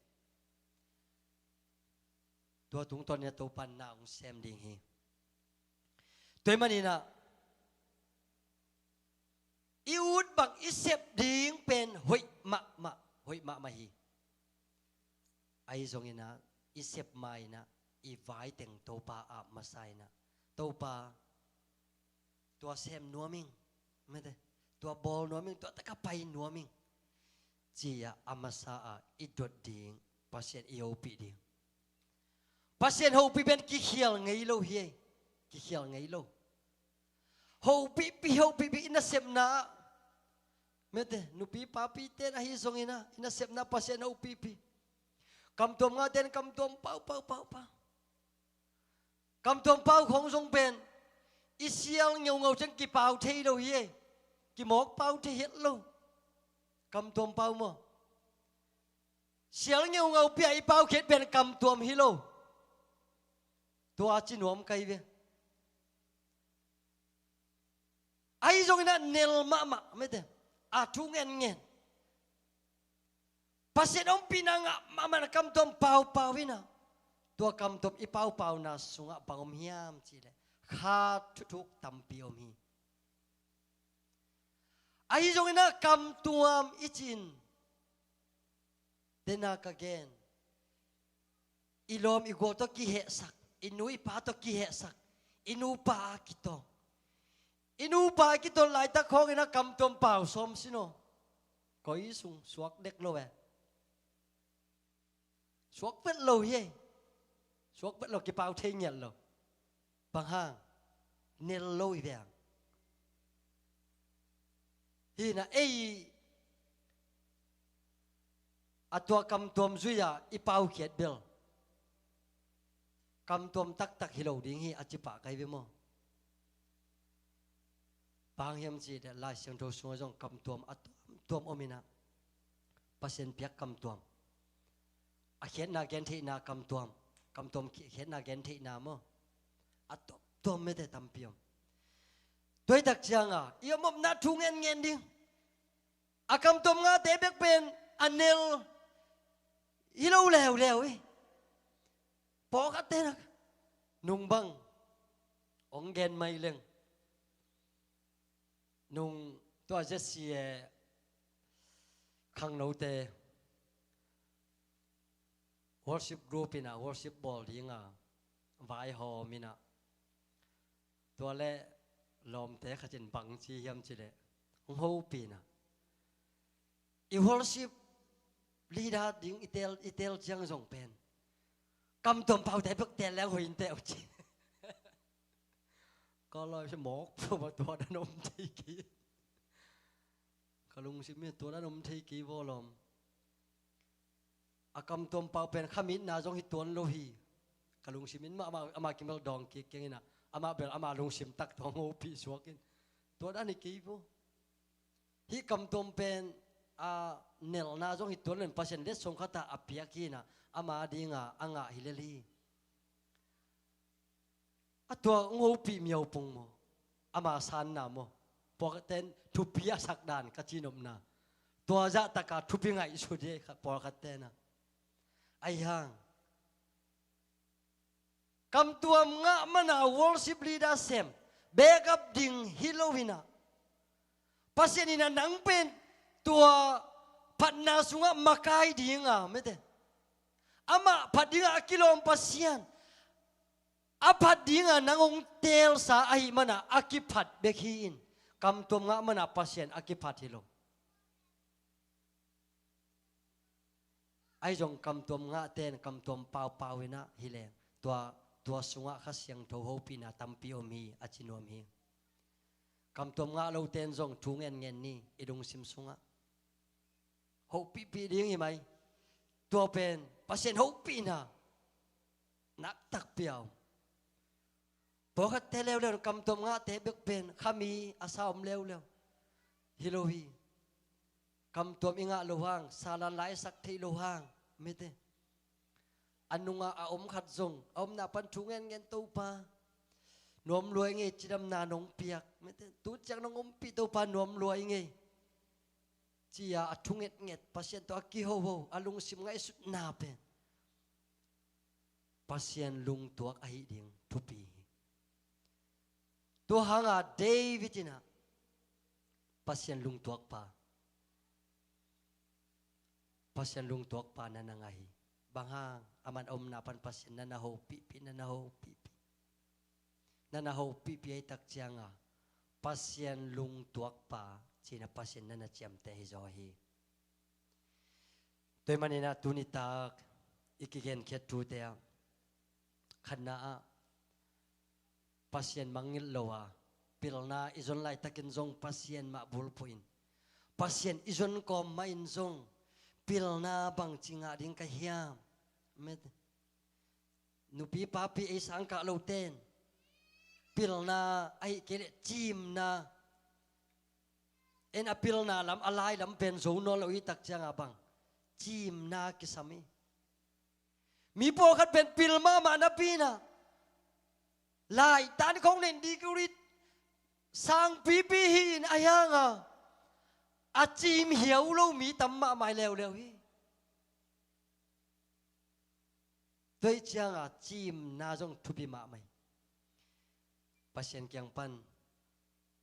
Tua tungtawn in a Topa na hong sem ding hi. Tua hi maninah i ut bang i sep ding pen hoih mahmah, hoih mahmah hi. Ahi zonginah i sep ma inah i vai teng Topa ap masa inah, Topa, tua sem nuam ing, mete, tua bawl nuam ing, tua taka pai nuam ing, ci-a a masa a i dot ding, Pasian i hopih ding. Pasian hopih pen kikhial ngei lo hi ei. Kikhial ngei lo. Hopihpih, hopihpih i nasepna ah, mete, nupi papite in ahi zonginah i nasepna Pasian hopihpih. Kamtuam ngate in kamtuam pau, pau, pau, pau. Kamtuam pau khong zong pen i sial ngeungau ciang kipau thei lo hi ei. Kimawk pau thei het lo. Kamtuam pau maw? Sial ngeungau pia i paukhiat pen kamtuam hi lo. Tua ci nuam ka hi ve. Ahi zonginah nel mahmah, mete, a thu ngenngen. Pasian ompihna ngah mahmah na kamtuam paupau inah, tua kamtuam i paupauna sungah bang om hiam cihleh kha thuthuk tampi om hi. Ahi zonginah kamtuam i cin, dena ka gen, i lawm i gual tawh kihehsak, i nu i pa tawh kihehsak, i nupa a kitawng. I nupa a kitawng laitak khawnginah kamtuam pau sawm sin aw. Koi sung suak dek lo e. Suak vet lo hi ei. Suak vet lo, kipau thei ngiat lo. Bang hang? Nel lo i veng. Hina ei a tua kamtuam zui-a i paukhiat bel Kamtuam taktak hi lo ding hi a ci pah ka hi ve maw? Bang hang hiam cih leh Lai Siangtho sungah zong kamtuam a tuamtuam om inah, Pasian piak kamtuam, a khiatna gentheihna kamtuam, kamtuam khi-, khiatna gentheihna maw, a tuamtuam mete tampi om. Tua hi tak cianga i om omna thu ngenngen ding. A kamtuam ngahte bek pen a nel hi lo leuleu hi. Pawlkhatte nak nung bang hong gen mai leng, nung tua Z C A khangnote worship group inah worship bawl dinga vaihawm inah, tua le lawmte khat in bang ci hiam cih leh, hong hopih inah, i worship leader ding i tel, i tel ciang zong pen kamtuam paute bek tel leng hoih in teh uh ci. Ka lai mawk puma tua dan om thei kei. Ka lungsim hi tua dan om thei kei vawlawm. A kamtuam pau pen khamitna zong hi tuan lo hi. Ka lungsim in mah, amah, amah kimel dawng kik keng inah, amah bel amah lungsim tak tua hong hopih suak in. Tua dan hi kei vo. Hih kamtuam pen a nelna zong hi tuan lo in, Pasian letsong khatah a piak hi inah, ama dinga a ngah hi lel hi. A tua hong hopih miaupung maw, ama sanna maw, pawlkhatte in thupi a sak dan ka ci nopna. Tua zahtaka thupi ngaihsut hi kha pawlkhatte na. Ahi hang kamtuam ngah mana worship leader sem, backup ding hi lo inah, Pasian inah nang pen tua phatna sungah makai dinga mete, amah phat dinga a kilawm Pasian, a phat dinga nang hong teelsa ahih mana a kiphat bek hi in, kamtuam ngah mana Pasian a kiphat hi lo. Ahi zong kamtuam ngahte in kamtuam paupau inah hi leng, tua, tua sungah Kha Siangtho hopihna tampi om hi a ci nuam hi. Kamtuam ngah lote in zong thu ngenngen ni, i lungsim sungah hopihpih ding hi mai. Tua pen Pasian hopihna naktak pia om. Pawlkhatte leuleu kamtuam ngahte bek pen khami a sa om leuleu hi lo hi. Kamtuam i ngah lo hang salan lai sak thei lo hang mete, a nungah a om khat zong a omna pan thu ngenngen, Topa, nuam lua i ngei, cidamna nong piak mete, tu ciang nong ompih Topa, nuam lua i ngei, ci-a a thu ngetnget, Pasian tawh a kihoho, a lungsim ngaihsutna pen Pasian lungtuak ahih ding thupi hi. Tua hanga David inah Pasian lungtuakpa, Pasian lungtuakpa na na ngah hi. Bang hang? Aman a omna pan Pasian na na hopihpih, na na hopihpih, na na hopihpih ahih tak cianga Pasian lungtuakpa ci-in ah Pasian na na ciamteh hi zaw hi. Tua ahih manin ah tuni tak i kigenkhiat thute ah khatna ah Pasian mangngilh lo a, pilna i zon laitakin zong Pasian mah bulphuh in, Pasian i zon kawm mahin zong pilna bangci ngah ding ka hiam? Met. Nupi papi ei sangkah lote in pilna ahih kei leh ciimna in a pilna lam, a lai lam pen zo nawn lo i tak ciangah bang ciimna kisam hi. Mi pawlkhat pen pil mahmah napi-in ah laitan khong nen degree sangpipi hi-in a hiangah a ciim hiau lo mi tam mahmah hi leuleu hi. Tua ahih ciangah ciimna zong thupi mahmah hi. Pasian kiang pan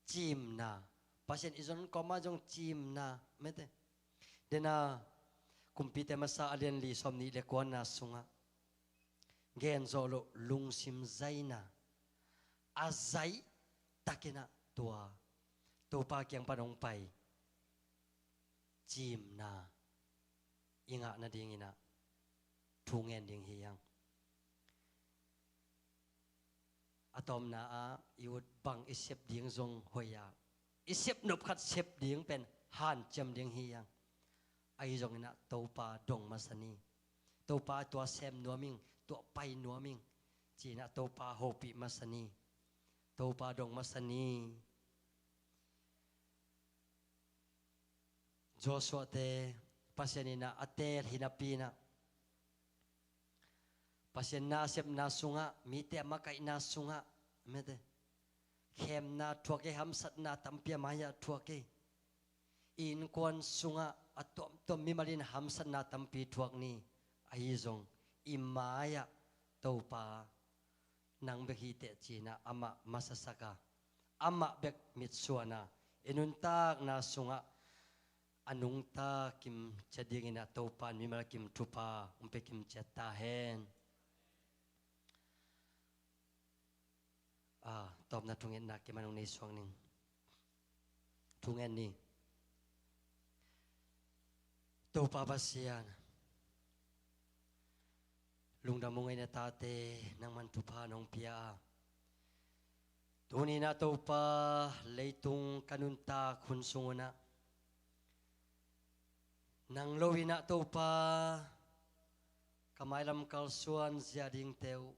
ciimna, Pasian i zon kawm ah zong ciimna, mete. Dena Kumpite Masa a lian li sawm nih le kuana sungah gen zawh loh lungsim zaina, a zaih takin ah tua Topa kiang pan hong pai ciimna i ngah nadingin ah thu ngen ding hi hang. A tawpna ah i ut bang i sep ding zong hoih a, i sep nop khat sep ding pen hanciam ding hi hang. Ahi zongin ah Topa dong masa ni. Topa, tua sem nuam ing, tua pai nuam ing, ci-in ah Topa hopih masa ni. Topa dong masa ni. Joshua te Pasian in ah a teel hi napi-in ah, Pasian nasepna sungah, mite a makaihna sungah, mite khemna thuak hi, hamsatna tampi a mai-ah thuak hi. I innkuan sungah a tuamtuam mimal in hamsatna tampi thuak ni. Ahi zong i mai-ah Topa nang bek hi teh ci-in ah amah masasak a, amah bek mitsuan a, i nuntakna sungah a nungta kim ciat dingin ah Topa in mimal kim thupha hong pia kim ciat ta hen. A, tawpna thungetna kim a nung nei suak ning. Thungen ni. Topa Pasian, lungdam ung ei, na tate nangman thupha nong pia a, tuni-in ah Topa, leitung ka nuntak hun sung un ah nang lo-in ah Topa, ka mailam kalsuan zia dingte uh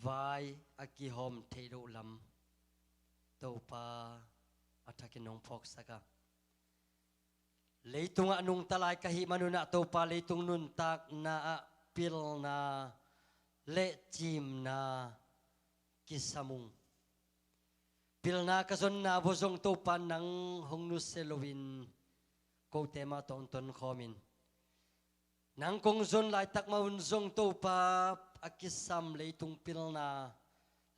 vai a kihawm theih loh lam Topa a thakin nong phawksak a, leitungah nungta lai ka hih man un ah Topa, leitung nuntakna ah pilna le cimna kisam ung. Pilna ka zonna vua zong Topa nang hong nusia loin kote mah tawh hong tonkhawm in, nang kong zon laitak mah un zong Topa, a kisam leitung pilna,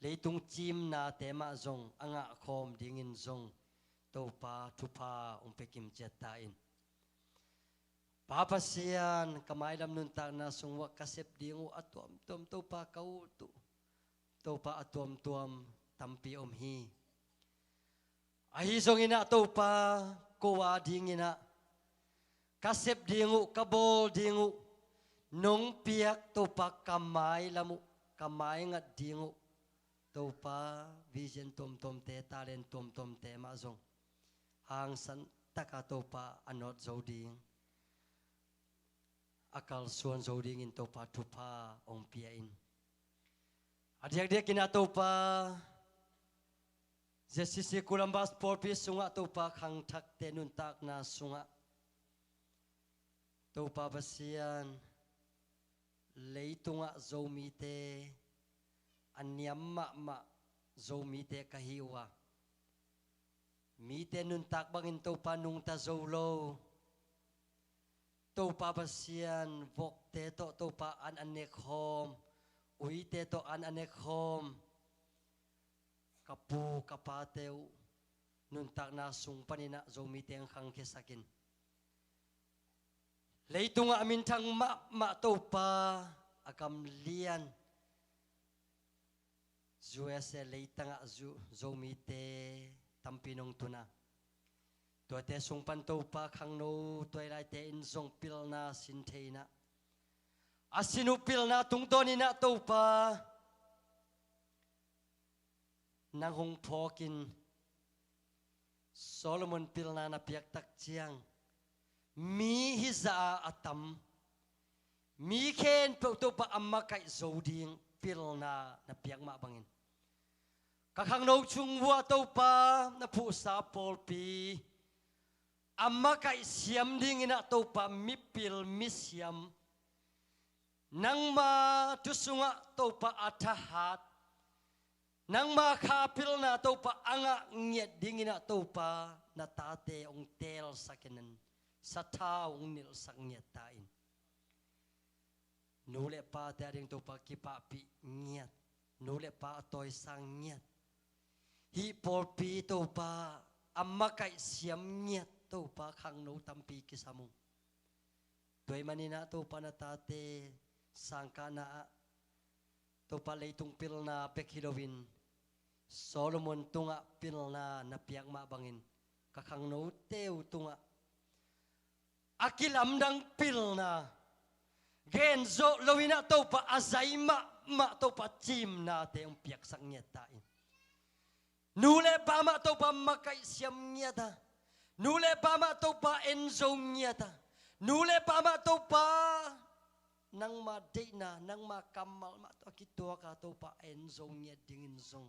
leitung cimnate mah zong a ngahkhawm dingin zong Topa thupha hong pia kim ciat ta in. Pa Pasian, ka mailam nuntakna sung uah ka sep ding uh a tuamtuam Topa ka ut uh, Topa, a tuamtuam tampi om hi. Ahi zongin ah Topa, ko a dingin ah ka sep ding uh, ka bawl ding uh, nong piak Topa ka mailam uh, ka maingat ding uh Topa, vision tuamtuamte, talent tuamtuamte mah zong hangsan taka Topa a nawt zo ding, a kalsuan zo dingin Topa thupha hong pia in. A diakdiakin ah Topa, Z C C Columbus pawlpi sungah Topa, khangthakte nuntakna sungah Topa Pasian, leitungah Zomite a niam mahmah Zomite ka hi uh a, mite nuntak bangin Topa nungta zo lo, Topa Pasian, vokte tawh Topa an a nekhawm, uite tawh an a nekhawm ka pu ka pate uh nuntakna sung panin ah Zomite hong khangkhiasak in, leitungah a minthang mahmah Topa, a gam lian U S A leitangah Zo-, Zomite tampi nong tun a, tuate sung pan Topa, khangno tuailaite in zong pilna sin thei in ah, a sin uh pilna tungtawnin ah Topa, nang hong phawkin Solomon pilna na piak tak ciang, mi hizah a a tam, mi khempeuh Topa a makaih zo ding pilna na piak mah bangin, ka khangno chung uah Topa, na phuhsa pawlpi a makaih siam dingin ah Topa, mipil misiam, nangma thu sungah Topa a thahat, nangma kha pilna Topa a ngah ngiat dingin ah Topa, na tate hong teelsak in, sathau hong nilhsak ngiat ta in. Nu le pate a ding Topa kipahpih ngiat, nu le pa a tawisang ngiat, hih pawlpi Topa a makaih siam ngiat Topa, khangno tampi kisam ung. Tua ahih manin ah Topa, na tate sangkahna ah Topa, leitung pilna bek hi loin Solomon tungah pilna na piak mah bangin, ka khangnote uh tungah a kilamdang pilna, gen zawh loin ah Topa, a zai mahmah Topa, cimnate hong piaksak ngiat ta in. Nu le pa mah Topa makaih siam ngiat a, nu le pa mah Topa en zo ngiat a, nu le pa mah Topa nangma deihna, nangma kammal mah tawh a kituak a Topa a en zo ngiat dingin zong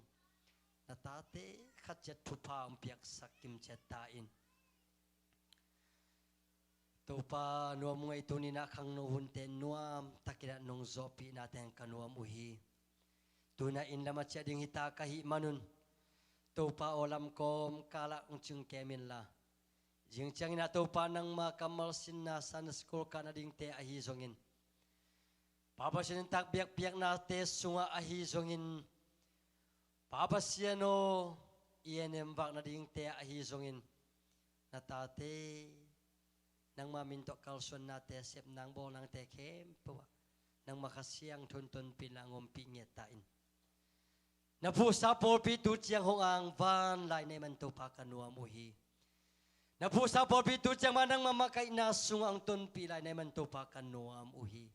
na tate khat ciat thupha hong piaksak kimciat ta in. Topa, nuam uh ngei, tuni-in ah khangno hunte nuam takin ah nong zawhpihna teng ka nuam uh hi. Tu-in ah inn lam a ciah ding hi ta ka hih manun, Topa aw, lam kawmkal ah hong cing kem inla, zing ciangin ah Topa nangma kammal sinna, Sunday school kah nadingte ahi zongin, Pa Pasian nuntak biakpiaknate sungah ahi zongin, Pa Pasian aw, i A N M vak nadingte ah ahi zongin, na tate nangma min tawh kalsuannate, sepnang bawlnangte khempeuh ah nangma Kha Siangtho in tonpih inla hong ompih ngiat ta in. Na phuhsa pawlpi tu ciang hong angvan lai na hih man Topa ka nuam uh hi. Na phuhsa pawlpi tu ciang mah nangma makaihna sungah hong tonpih lai na hih man Topa ka nuam uh hi.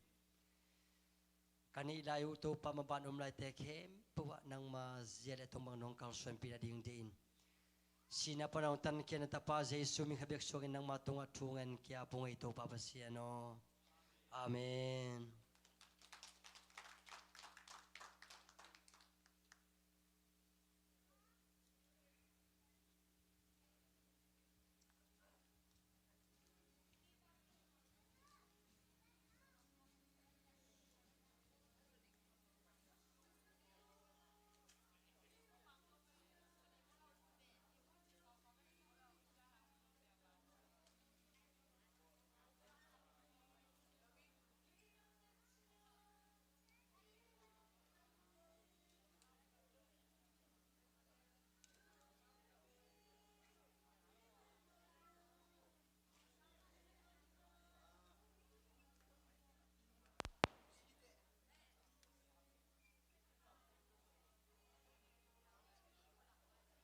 Ka neih lai uh Topa, maban om laite khempeuh ah nangma zia le thong bang nong kalsuanpih nading deih in, sihna pan hong tankhia na Tapa Jesu min khat bek suangin nangma tungah thu ngen kia pung ei Topa Pasian aw. Amen.